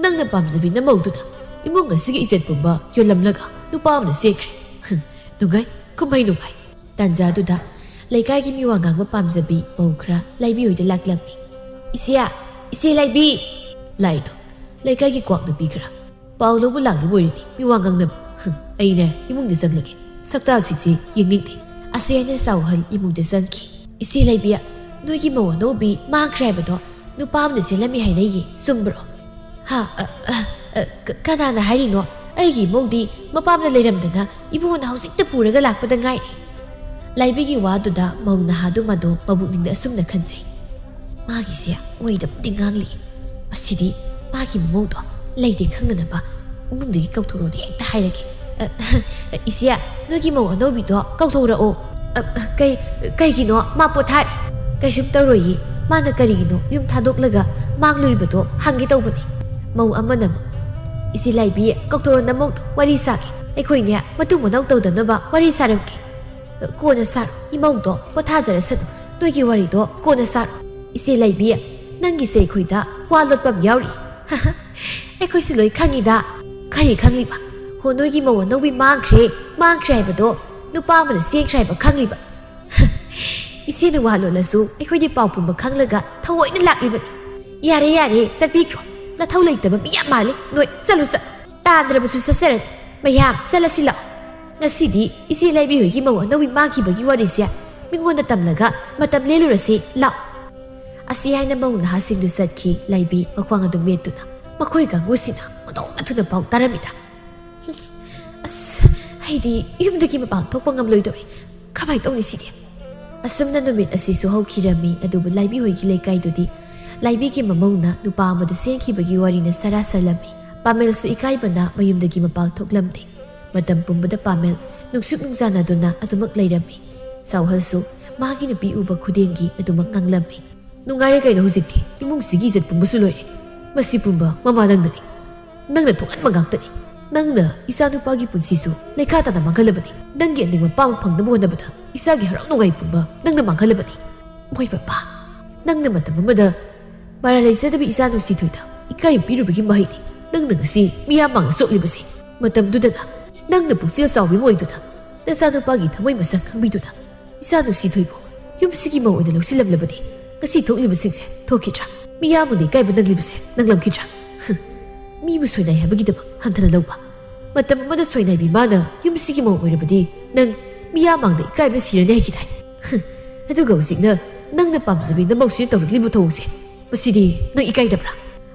ꯅꯪꯅ ꯄꯥꯝꯖꯕꯤ ꯅꯃꯧꯗꯨꯅ ꯏꯃꯨꯡ ꯑꯁꯤꯒꯤ ꯏꯖꯠ ꯄꯨꯝꯕ ꯌꯣꯜꯂꯝꯂꯒ ꯅꯨꯄꯥ ꯑꯃꯅ ꯆꯦꯟꯈ꯭ꯔꯦ꯫ ꯍꯝ, ꯅꯨꯡꯉꯥꯏ, ꯀꯨꯝꯍꯩ ꯅꯨꯡꯉꯥꯏ꯫ ꯇꯥꯟꯖꯥꯗꯨꯗ ꯂꯩꯀꯥꯏꯒꯤ ꯃꯤꯋꯥ ꯉꯥꯡꯕ ꯄꯥꯝꯖꯕꯤ ꯃꯧ ꯈꯔ ꯂꯥꯏꯕꯤ ꯍꯣꯏꯗ ꯂꯥꯛꯂꯝꯃꯤ꯫ "ꯏꯆꯦ, ꯏꯆꯦ ꯂꯥꯏꯕꯤ!" ꯂꯥꯛꯏꯗꯣ ꯂꯩꯀꯥꯏꯒꯤ ꯀ꯭ꯋꯥꯛ ꯅꯨꯄꯤ ꯈꯔ꯫ "ꯄꯥꯎ ꯂꯧꯕ ꯂꯥꯛꯂꯤꯕ ꯑꯣꯏꯔꯗꯤ ꯃꯤꯋꯥ ꯉꯥꯡꯅꯕ꯫ ꯍꯝ, ꯑꯩꯅꯦ ꯏꯃꯨꯡꯗ ꯆꯪꯂꯒꯦ꯫ ꯁꯛꯇꯥꯁꯤꯡꯁꯦ ꯌꯦꯡꯅꯤꯡꯗꯦ꯫" ꯑꯁꯤ ꯍꯥꯏꯅ ꯆꯥꯎꯍꯜ ꯏꯃꯨꯡꯗ ꯆꯪꯈꯤ꯫ "ꯏꯆꯦ ꯂꯩꯕꯤ, ꯅꯣꯏꯒꯤ ꯃꯧ ꯑꯅꯧꯕꯤ ꯃꯥꯡꯈ꯭ꯔꯦ ꯍꯥꯏꯕꯗꯣ ꯅꯨꯄꯥ ꯑꯃꯅ ꯆꯦꯜꯂꯝꯃꯤ ꯍꯥꯏꯅꯩꯌꯦ, ꯆꯨꯝꯕ꯭ꯔꯣ?" "ꯍꯥ? ꯑ, ꯑ, ꯑ, ꯀ-, ꯀꯅꯥꯅ ꯍꯥꯏꯔꯤꯅꯣ? ꯑꯩꯒꯤ ꯏꯃꯧꯗꯤ ꯃꯄꯥꯝꯗ ꯂꯩꯔꯝꯗꯅ ꯏꯕꯨꯡꯉꯣꯅ ꯍꯧꯖꯤꯛꯇ ꯄꯨꯔꯒ ꯂꯥꯛꯄꯗ ꯉꯥꯏꯔꯤ꯫" ꯂꯥꯏꯕꯤꯒꯤ ꯋꯥꯗꯨꯗ ꯃꯧ ꯅꯍꯥꯗꯨ ꯃꯗꯣ ꯃꯕꯨꯛꯅꯤꯡꯗ ꯑꯁꯨꯝꯅ ꯈꯟꯖꯩ, "ꯃꯥꯒꯤꯁꯦ ꯑꯣꯏꯗꯕꯨꯗꯤ ꯉꯥꯡꯂꯤ꯫ ꯃꯁꯤꯗꯤ ꯃꯥꯒꯤ ꯃꯃꯧꯗꯣ ꯂꯩꯇꯦ ꯈꯪꯅꯅꯕ ꯏꯃꯨꯡꯗꯒꯤ ꯀꯧꯊꯣꯔꯛꯑꯣꯅ ꯍꯦꯛꯇ ꯍꯥꯏꯔꯒꯦ꯫ ꯑ, ꯑ, ꯏꯆꯦ, ꯅꯣꯏꯒꯤ ꯃꯧ ꯑꯅꯧꯕꯤꯗꯣ ꯀꯧꯊꯣꯔꯛꯑꯣ꯫" "ꯑ, ꯑ, ꯀꯩ, ꯀꯩꯒꯤꯅꯣ? ꯃꯥ ꯄꯣꯊꯥꯔꯤ꯫" "ꯀꯩꯁꯨꯝ ꯇꯧꯔꯣꯏꯌꯦ꯫ ꯃꯥꯅ ꯀꯔꯤꯒꯤꯅꯣ ꯌꯨꯝ ꯊꯥꯗꯣꯛꯂꯒ ꯃꯥꯡꯂꯨꯔꯤꯕꯗꯣ ꯍꯪꯒꯦ ꯇꯧꯕꯅꯤ꯫" ꯃꯧ ꯑꯃꯅ ꯑꯃꯨꯛ, "ꯏꯆꯦ ꯂꯥꯏꯕꯤ, ꯀꯧꯊꯣꯔꯛꯑꯣ ꯅꯃꯧꯗꯣ, ꯋꯥꯔꯤ ꯁꯥꯒꯦ꯫ ꯑꯩꯈꯣꯏꯅꯦ ꯃꯇꯨ ꯃꯅꯥꯎ ꯇꯧꯗꯅꯕ ꯋꯥꯔꯤ ꯁꯥꯔꯝꯒꯦ꯫" "ꯀꯣꯟꯅ ꯁꯥꯔꯣ, ꯏꯃꯧꯗꯣ ꯄꯣꯊꯥꯖꯔꯁꯅꯨ꯫ ꯅꯣꯏꯒꯤ ꯋꯥꯔꯤꯗꯣ ꯀꯣꯟꯅ ꯁꯥꯔꯣ꯫" "ꯏꯆꯦ ꯂꯩꯕꯤ, ꯅꯪꯒꯤꯁꯦ ꯑꯩꯈꯣꯏꯗ ꯋꯥ ꯂꯣꯠꯄ ꯑꯃ ꯌꯥꯎꯔꯤ꯫" "ꯑꯩꯈꯣꯏꯁꯨ ꯂꯣꯏ ꯈꯪꯉꯤꯗ꯫" "ꯀꯔꯤ ꯈꯪꯂꯤꯕ?" "ꯍꯣ, ꯅꯣꯏꯒꯤ ꯃꯧ ꯑꯅꯧꯕꯤ ꯃꯥꯡꯈ꯭ꯔꯦ, ꯃꯥꯡꯈ꯭ꯔꯦ ꯍꯥꯏꯕꯗꯣ ꯅꯨꯄꯥ ꯑꯃꯅ ꯆꯦꯟꯈ꯭ꯔꯦ ꯍꯥꯏꯕ ꯈꯪꯂꯤꯕ?" "ꯏꯆꯦꯅ ꯋꯥ ꯂꯣꯠꯂꯁꯨ ꯑꯩꯈꯣꯏꯗꯤ ꯄꯥꯎ ꯄꯨꯝꯕ ꯈꯪꯂꯒ ꯊꯑꯣꯏꯅ ꯂꯥꯛꯂꯤꯕꯅꯤ꯫" "ꯌꯥꯔꯦ, ꯌꯥꯔꯦ, ꯆꯠꯄꯤꯈ꯭ꯔꯣ꯫ ꯅꯊꯧ ꯂꯩꯇꯕ ꯃꯤ ꯌꯥꯝ ꯃꯥꯜꯂꯤ ꯅꯣꯏ꯫ ꯆꯠꯂꯨ, ꯆꯠꯂꯨ꯫ ꯇꯥꯟꯗ꯭ꯔꯕꯁꯨ ꯆꯠꯆꯔꯅꯤ꯫ ꯃꯌꯥꯝ, ꯆꯠꯂꯁꯤ ꯂꯥꯛꯑꯣ꯫ ꯉꯁꯤꯗꯤ ꯏꯆꯦ ꯂꯩꯕꯤ ꯍꯣꯏꯒꯤ ꯃꯧ ꯑꯅꯧꯕꯤ ꯃꯥꯡꯈꯤꯕꯒꯤ ꯋꯥꯔꯤꯁꯦ ꯃꯤꯉꯣꯟꯗ ꯇꯝꯂꯒ ꯃꯇꯝ ꯂꯦꯜꯂꯨꯔꯁꯤ ꯂꯥꯛꯑꯣ꯫" ꯑꯁꯤ ꯍꯥꯏꯅ ꯃꯧ ꯅꯍꯥꯁꯤꯡꯗꯨ ꯆꯠꯈꯤ꯫ ꯂꯩꯕꯤ ꯃꯈ꯭ꯋꯥꯡ ꯑꯗꯨ ꯃꯦꯠꯇꯨꯅ ꯃꯈꯣꯏ ꯀꯥꯡꯕꯨꯁꯤꯅ ꯑꯣꯟꯊꯣꯛꯅ ꯊꯨꯅ ꯄꯥꯎ ꯇꯥꯔꯝꯃꯤꯗ꯫ "ꯑꯁ, ꯑꯩꯗꯤ ꯌꯨꯝꯗꯒꯤ ꯃꯄꯥꯟ ꯊꯣꯛꯄ ꯉꯝꯂꯣꯏꯗꯧꯔꯤ꯫ ꯀꯃꯥꯏꯅ ꯇꯧꯅꯤ ꯁꯤꯗꯤ? ꯑꯁꯨꯝꯅ ꯅꯨꯃꯤꯠ ꯑꯁꯤꯁꯨ ꯍꯧꯈꯤꯔꯝꯃꯤ꯫ ꯑꯗꯨꯕꯨ ꯂꯥꯏꯕꯤ ꯍꯣꯏꯒꯤ ꯂꯩꯀꯥꯏꯗꯨꯗꯤ ꯂꯥꯏꯕꯤꯒꯤ ꯃꯃꯧꯅ ꯅꯨꯄꯥ ꯑꯃꯗ ꯆꯦꯟꯈꯤꯕꯒꯤ ꯋꯥꯔꯤꯅ ꯁꯔꯥ ꯁꯜꯂꯝꯃꯤ꯫ ꯄꯥꯃꯦꯜꯁꯨ ꯏꯀꯥꯏꯕꯅ ꯃꯌꯨꯝꯗꯒꯤ ꯃꯄꯥꯟ ꯊꯣꯛꯂꯝꯗꯦ꯫ ꯃꯇꯝ ꯄꯨꯝꯕꯗ ꯄꯥꯃꯦꯜ ꯅꯨꯡꯁꯨꯛ ꯅꯨꯡꯖꯥꯅꯗꯨꯅ ꯑꯗꯨꯃꯛ ꯂꯩꯔꯝꯃꯤ꯫ ꯁꯥꯎꯍꯜꯁꯨ ꯃꯥꯒꯤ ꯅꯨꯄꯤ ꯎꯕ ꯈꯨꯗꯤꯡꯒꯤ ꯑꯗꯨꯃꯛ ꯉꯥꯡꯂꯝꯃꯤ꯫ "ꯅꯨꯡꯉꯥꯏꯔꯦ ꯀꯩꯅꯣ ꯍꯧꯖꯤꯛꯇꯤ? ꯏꯃꯨꯡꯁꯤꯒꯤ ꯏꯖꯠ ꯄꯨꯝꯕꯁꯨ ꯂꯣꯏꯔꯦ꯫ ꯃꯁꯤ ꯄꯨꯝꯕ ꯃꯃꯥ ꯅꯪꯅꯅꯤ꯫ ꯅꯪꯅ ꯊꯣꯛꯍꯟꯕ ꯉꯥꯛꯇꯅꯤ꯫ ꯅꯪꯅ ꯏꯆꯥꯅꯨꯄꯥꯒꯤ ꯄꯨꯟꯁꯤꯁꯨ ꯂꯩꯈꯥ ꯇꯥꯅ ꯃꯥꯡꯍꯜꯂꯕꯅꯤ꯫ ꯅꯪꯒꯤ ꯑꯅꯤꯡꯕ ꯄꯥꯝꯕ ꯐꯪꯅꯕ ꯍꯣꯠꯅꯕꯗ ꯏꯆꯥꯒꯤ ꯍꯔꯥꯎ ꯅꯨꯡꯉꯥꯏ ꯄꯨꯝꯕ ꯅꯪꯅ ꯃꯥꯡꯍꯜꯂꯕꯅꯤ꯫ ꯃꯣꯏ ꯃꯄꯥ, ꯅꯪꯅ ꯃꯇꯝ ꯑꯃꯗ ꯃꯔꯥꯜ ꯂꯩꯖꯗꯕ ꯏꯆꯥ ꯅꯨꯡꯁꯤꯊꯣꯏꯗ ꯏꯀꯥꯏ ꯄꯤꯔꯨꯕꯒꯤ ꯃꯍꯩꯅꯤ ꯅꯪꯅ ꯉꯁꯤ ꯃꯤꯌꯥꯝ ꯃꯥꯡꯗ ꯆꯣꯠꯂꯤꯕꯁꯦ꯫ ꯃꯇꯝꯗꯨꯗꯅ ꯅꯪꯅ ꯄꯨꯛꯆꯦꯜ ꯆꯥꯎꯕꯤ ꯑꯣꯏꯗꯨꯅ ꯅꯆꯥꯅꯨꯄꯥꯒꯤ ꯊꯃꯣꯏ ꯃꯁꯛ ꯈꯪꯕꯤꯗꯨꯅ ꯏꯆꯥ ꯅꯨꯡꯁꯤꯊꯣꯏꯕꯨ ꯌꯨꯝꯁꯤꯒꯤ ꯃꯧ ꯑꯣꯏꯅ ꯂꯧꯁꯤꯜꯂꯝꯂꯕꯗꯤ ꯉꯁꯤ ꯊꯣꯛꯂꯤꯕꯁꯤꯡꯁꯦ ꯊꯣꯛꯈꯤꯗ꯭ꯔꯥ? ꯃꯤꯌꯥꯝꯅ ꯏꯀꯥꯏꯕ ꯅꯪꯂꯤꯕꯁꯦ ꯅꯪꯂꯝꯈꯤꯗ꯭ꯔꯥ? ꯍꯝ, ꯃꯤꯕꯨ ꯁꯣꯏꯅꯥꯏ ꯍꯥꯏꯕꯒꯤꯗꯃꯛ ꯍꯟꯊꯅ ꯂꯧꯕ꯫ ꯃꯇꯝ ꯑꯃꯗ ꯁꯣꯏꯅꯥꯏꯕꯤ ꯃꯥꯅ ꯌꯨꯝꯁꯤꯒꯤ ꯃꯧ ꯑꯣꯏꯔꯕꯗꯤ ꯅꯪ ꯃꯤꯌꯥꯝ ꯃꯥꯡꯗ ꯏꯀꯥꯏꯕ ꯁꯤꯔꯅꯤ ꯍꯥꯏꯈꯤꯗꯥꯏ? ꯍꯝ, ꯑꯗꯨꯒ ꯍꯧꯖꯤꯛꯅ ꯅꯪꯅ ꯄꯥꯝꯖꯕꯤ ꯅꯃꯧꯁꯤꯅ ꯇꯧꯔꯛꯂꯤꯕ ꯊꯧꯑꯣꯡꯁꯦ, ꯃꯁꯤꯗꯤ ꯅꯪ ꯏꯀꯥꯏꯗꯕ꯭ꯔꯥ?"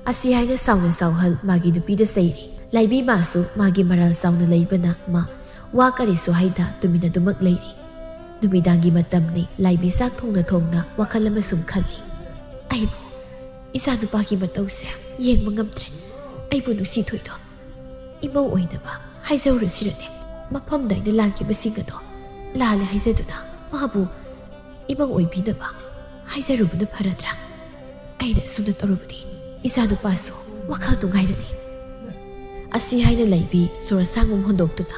ꯑꯁꯤ ꯍꯥꯏꯅ ꯁꯥꯎꯅ ꯁꯥꯎꯍꯜ ꯃꯥꯒꯤ ꯅꯨꯄꯤꯗ ꯆꯩꯔꯤ꯫ ꯂꯥꯏꯕꯤ ꯃꯥꯁꯨ ꯃꯥꯒꯤ ꯃꯔꯥꯜ ꯆꯥꯎꯅ ꯂꯩꯕꯅ ꯃꯥ ꯋꯥ ꯀꯔꯤꯁꯨ ꯍꯥꯏꯗ ꯇꯨꯃꯤꯟꯅ ꯑꯗꯨꯃꯛ ꯂꯩꯔꯤ꯫ ꯅꯨꯃꯤꯗꯥꯡꯒꯤ ꯃꯇꯝꯅꯤ꯫ ꯂꯥꯏꯕꯤ ꯆꯥꯛ ꯊꯣꯡꯅ ꯊꯣꯡꯅ ꯋꯥꯈꯜ ꯑꯃ ꯁꯨꯝ ꯈꯜꯂꯤ꯫ "ꯑꯩꯕꯨ ꯏꯆꯥꯅꯨꯄꯥꯒꯤ ꯃꯇꯧꯁꯦ ꯌꯦꯡꯕ ꯉꯝꯗ꯭ꯔꯦ꯫ ꯑꯩꯕꯨ ꯅꯨꯡꯁꯤꯊꯣꯏꯗꯣ ꯏꯃꯧ ꯑꯣꯏꯅꯕ ꯍꯥꯏꯖꯔꯨꯔꯁꯤꯔꯅꯦ? ꯃꯐꯝꯗ ꯑꯩꯅ ꯂꯥꯟꯈꯤꯕꯁꯤꯡ ꯑꯗꯣ ꯂꯥꯜꯂꯦ ꯍꯥꯏꯖꯗꯨꯅ ꯃꯥꯕꯨ ꯏꯃꯧ ꯑꯣꯏꯕꯤꯅꯕ ꯍꯥꯏꯖꯔꯨꯕꯅ ꯐꯔꯗ꯭ꯔꯥ? ꯑꯩꯅ ꯑꯁꯨꯝꯅ ꯇꯧꯔꯕꯗꯤ ꯏꯆꯥꯅꯨꯄꯥꯁꯨ ꯋꯥꯈꯜ ꯅꯨꯡꯉꯥꯏꯔꯅꯤ꯫" ꯑꯁꯤ ꯍꯥꯏꯅ ꯂꯩꯕꯤ ꯁꯣꯔ ꯑꯁꯥꯡꯕ ꯑꯃ ꯍꯣꯟꯗꯣꯛꯇꯨꯅ,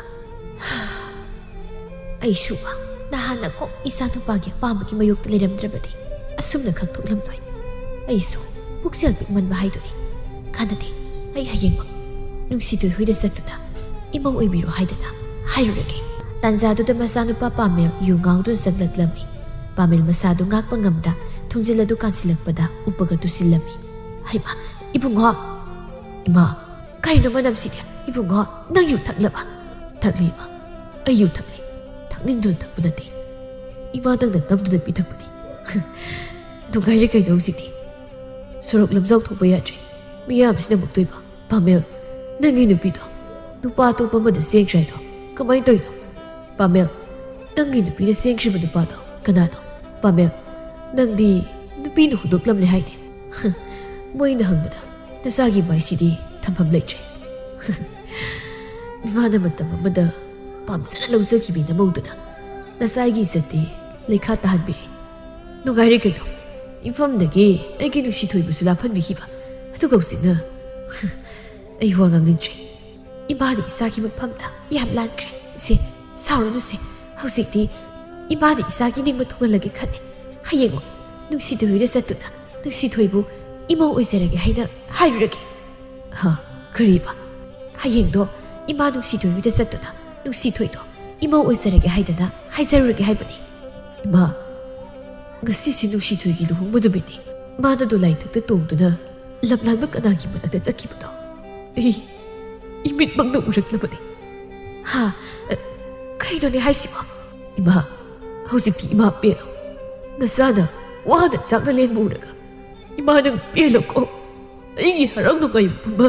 "ꯑꯩꯁꯨ ꯅꯍꯥꯟꯅ ꯀꯣꯛ ꯏꯆꯥꯅꯨꯄꯥꯒꯤ ꯑꯄꯥꯝꯕꯒꯤ ꯃꯥꯌꯣꯛꯇ ꯂꯩꯔꯝꯗ꯭ꯔꯕꯗꯤ ꯑꯁꯨꯝꯅ ꯈꯪꯊꯣꯛꯂꯝꯂꯣꯏ꯫ ꯑꯩꯁꯨ ꯄꯨꯛꯆꯦꯜ ꯄꯤꯛꯃꯟꯕ ꯍꯥꯏꯗꯨꯅꯤ꯫ ꯀꯥꯟꯅꯗꯦ, ꯑꯩ ꯍꯌꯦꯡꯃꯛ ꯅꯨꯡꯁꯤꯊꯣꯏ ꯍꯣꯏꯗ ꯆꯠꯇꯨꯅ ꯏꯃꯧ ꯑꯣꯏꯕꯤꯔꯣ ꯍꯥꯏꯗꯅ ꯍꯥꯏꯔꯨꯔꯒꯦ꯫" ꯇꯥꯟꯖꯥꯗꯨꯗ ꯃꯆꯥꯅꯨꯄꯥ ꯄꯥꯃꯦꯜ ꯌꯨ ꯉꯥꯎꯗꯨꯅ ꯆꯪꯂꯛꯂꯝꯃꯤ꯫ ꯄꯥꯃꯦꯜ ꯃꯁꯥꯗꯨ ꯉꯥꯛꯄ ꯉꯝꯗ ꯊꯣꯡꯖꯤꯜ ꯑꯗꯨ ꯀꯥꯟꯁꯤꯜꯂꯛꯄꯗ ꯎꯞꯄꯒ ꯇꯨꯁꯤꯜꯂꯝꯃꯤ꯫ "ꯍꯩꯃꯥ, ꯏꯕꯨꯡꯉꯣ!" "ꯏꯃꯥ, ꯀꯔꯤꯅꯣ ꯃꯅꯝꯁꯤꯗꯤ? ꯏꯕꯨꯡꯉꯣ, ꯅꯪ ꯌꯨ ꯊꯛꯂꯕ?" "ꯊꯛꯂꯤ, ꯏꯃꯥ꯫ ꯑꯩ ꯌꯨ ꯊꯛꯂꯤ꯫ ꯊꯛꯅꯤꯡꯗꯨꯅ ꯊꯛꯄ ꯅꯠꯇꯦ꯫ ꯏꯃꯥ ꯅꯪꯅ ꯅꯝꯗꯨꯅ ꯄꯤꯊꯛꯄꯅꯤ꯫" "ꯅꯨꯡꯉꯥꯏꯔꯦ ꯀꯩꯅꯣ ꯍꯧꯖꯤꯛꯇꯤ꯫ ꯁꯣꯔꯣꯛ ꯂꯝꯖꯥꯎ ꯊꯣꯛꯄ ꯌꯥꯗ꯭ꯔꯦ꯫ ꯃꯤꯌꯥꯝꯁꯤꯅ ꯃꯨꯛꯇꯣꯏꯕ꯫ ꯄꯥꯃꯦꯜ, ꯅꯪꯒꯤ ꯅꯨꯄꯤꯗꯣ ꯅꯨꯄꯥ ꯑꯇꯣꯞꯄ ꯑꯃꯗ ꯆꯦꯟꯈ꯭ꯔꯦ ꯍꯥꯏꯗꯣ "ꯀꯃꯥꯏꯅ ꯇꯧꯔꯤꯅꯣ? ꯄꯥꯃꯦꯜ, ꯅꯪꯒꯤ ꯅꯨꯄꯤꯅ ꯆꯦꯟꯈ꯭ꯔꯤꯕ ꯅꯨꯄꯥꯗꯣ ꯀꯅꯥꯅꯣ? ꯄꯥꯃꯦꯜ, ꯅꯪꯗꯤ ꯅꯨꯄꯤꯅ ꯍꯨꯟꯗꯣꯛꯂꯝꯂꯦ ꯍꯥꯏꯅꯦ?" ꯃꯣꯏꯅ ꯍꯪꯕꯗ, "ꯅꯆꯥꯒꯤ ꯃꯥꯏꯁꯤꯗꯤ ꯊꯝꯐꯝ ꯂꯩꯇ꯭ꯔꯦ꯫ ꯏꯃꯥꯅ ꯃꯇꯝ ꯑꯃꯗ ꯄꯥꯝꯖꯅ ꯂꯧꯖꯈꯤꯕꯤ ꯅꯃꯧꯗꯨꯅ ꯅꯆꯥꯒꯤ ꯏꯖꯠꯇꯤ ꯂꯩꯈꯥ ꯇꯥꯍꯟꯕꯤꯔꯦ꯫ ꯅꯨꯡꯉꯥꯏꯔꯦ ꯀꯩꯅꯣ, ꯏꯐꯝꯗꯒꯤ ꯑꯩꯒꯤ ꯅꯨꯡꯁꯤ ꯊꯣꯏꯕꯁꯨ ꯂꯥꯞꯍꯟꯕꯤꯈꯤꯕ꯫ ꯑꯗꯨꯒ ꯍꯧꯖꯤꯛꯅ ꯑꯩ ꯋꯥ ꯉꯥꯡꯅꯤꯡꯗ꯭ꯔꯦ꯫ ꯏꯃꯥꯅ ꯏꯆꯥꯒꯤ ꯃꯐꯝꯗ ꯌꯥꯝ ꯂꯥꯟꯈ꯭ꯔꯦ꯫ ꯁꯦ, ꯁꯥꯎꯔꯅꯨꯁꯦ꯫ ꯍꯧꯖꯤꯛꯇꯤ ꯏꯃꯥꯅ ꯏꯆꯥꯒꯤ ꯅꯤꯡꯕ ꯊꯨꯡꯍꯜꯂꯒꯦ ꯈꯜꯂꯦ꯫ ꯍꯌꯦꯡ ꯅꯨꯡꯁꯤ ꯊꯣꯏꯕꯤꯗ ꯆꯠꯇꯨꯅ ꯅꯨꯡꯁꯤ ꯊꯣꯏꯕꯨ ꯏꯃꯧ ꯑꯣꯏꯖꯔꯒꯦ ꯍꯥꯏꯅ ꯍꯥꯏꯔꯨꯔꯒꯦ꯫" "ꯍꯥ? ꯀꯔꯤꯕ?" "ꯍꯌꯦꯡꯗꯣ ꯏꯃꯥ ꯅꯨꯡꯁꯤ ꯊꯣꯏꯕꯤꯗ ꯆꯠꯇꯨꯅ ꯅꯨꯡꯁꯤ ꯊꯣꯏꯗꯣ ꯏꯃꯧ ꯑꯣꯏꯖꯔꯒꯦ ꯍꯥꯏꯗꯅ ꯍꯥꯏꯖꯔꯨꯔꯒꯦ ꯍꯥꯏꯕꯅꯤ꯫" "ꯏꯃꯥ, ꯉꯁꯤꯁꯤ ꯅꯨꯡꯁꯤ ꯊꯣꯏꯒꯤ ꯂꯨꯍꯣꯡꯕ ꯅꯨꯃꯤꯠꯅꯤ꯫ ꯃꯥꯅ ꯗꯣꯂꯥꯏꯊꯛꯇ ꯇꯣꯡꯗꯨꯅ ꯂꯝꯂꯥꯟꯕ ꯀꯅꯥꯒꯤ ꯃꯅꯥꯛꯇ ꯆꯠꯈꯤꯕꯅꯣ ꯑꯩ ꯏꯃꯤꯠꯃꯛꯅ ꯎꯔꯛꯂꯕꯅꯤ꯫" "ꯍꯥ? ꯑ, ꯀꯩꯅꯣꯅꯦ ꯍꯥꯏꯁꯤꯕꯣ?" "ꯏꯃꯥ, ꯍꯧꯖꯤꯛꯇꯤ ꯏꯃꯥ ꯄꯦꯜꯂꯣ꯫ ꯅꯆꯥꯅ ꯋꯥꯅ ꯆꯥꯛꯅ ꯂꯦꯟꯕ ꯎꯔꯒ ꯏꯃꯥ ꯅꯪ ꯄꯦꯜꯂꯣꯀꯣ꯫ ꯑꯩꯒꯤ ꯍꯔꯥꯎ ꯅꯨꯡꯉꯥꯏꯕ ꯄꯨꯝꯕ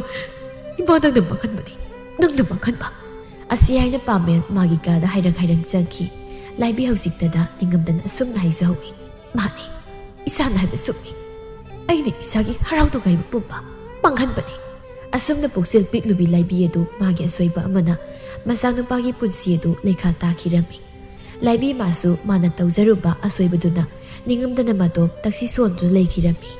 ꯏꯃꯥ ꯅꯪꯅ ꯃꯥꯡꯍꯟꯕꯅꯤ, ꯅꯪꯅ ꯃꯥꯡꯍꯟꯕ꯫" ꯑꯁꯤ ꯍꯥꯏꯅ ꯄꯥꯃꯦꯜ ꯃꯥꯒꯤ ꯀꯥꯗ ꯍꯥꯏꯔꯪ ꯍꯥꯏꯔꯪ ꯆꯪꯈꯤ꯫ ꯂꯥꯏꯕꯤ ꯍꯧꯖꯤꯛꯇꯗ ꯅꯤꯡꯉꯝꯗꯅ ꯑꯁꯨꯝꯅ ꯍꯥꯏꯖꯍꯧꯏ, "ꯃꯥꯅꯤ, ꯏꯆꯥꯅ ꯍꯥꯏꯕ ꯆꯨꯝꯃꯤ꯫ ꯑꯩꯅ ꯏꯆꯥꯒꯤ ꯍꯔꯥꯎ ꯅꯨꯡꯉꯥꯏꯕ ꯄꯨꯝꯕ ꯃꯥꯡꯍꯟꯕꯅꯤ꯫" ꯑꯁꯨꯝꯅ ꯄꯨꯛꯆꯦꯜ ꯄꯤꯛꯂꯨꯕꯤ ꯂꯥꯏꯕꯤ ꯑꯗꯨ ꯃꯥꯒꯤ ꯑꯁꯣꯏꯕ ꯑꯃꯅ ꯃꯆꯥꯅꯨꯄꯥꯒꯤ ꯄꯨꯟꯁꯤ ꯑꯗꯨ ꯂꯩꯈꯥ ꯇꯥꯈꯤꯔꯝꯃꯤ꯫ ꯂꯥꯏꯕꯤ ꯃꯥꯁꯨ ꯃꯥꯅ ꯇꯧꯖꯔꯨꯕ ꯑꯁꯣꯏꯕꯗꯨꯅ ꯅꯤꯡꯉꯝꯗꯅ ꯃꯇꯣꯝ ꯇꯛꯁꯤ ꯁꯣꯟꯗꯨꯅ ꯂꯩꯈꯤꯔꯝꯃꯤ꯫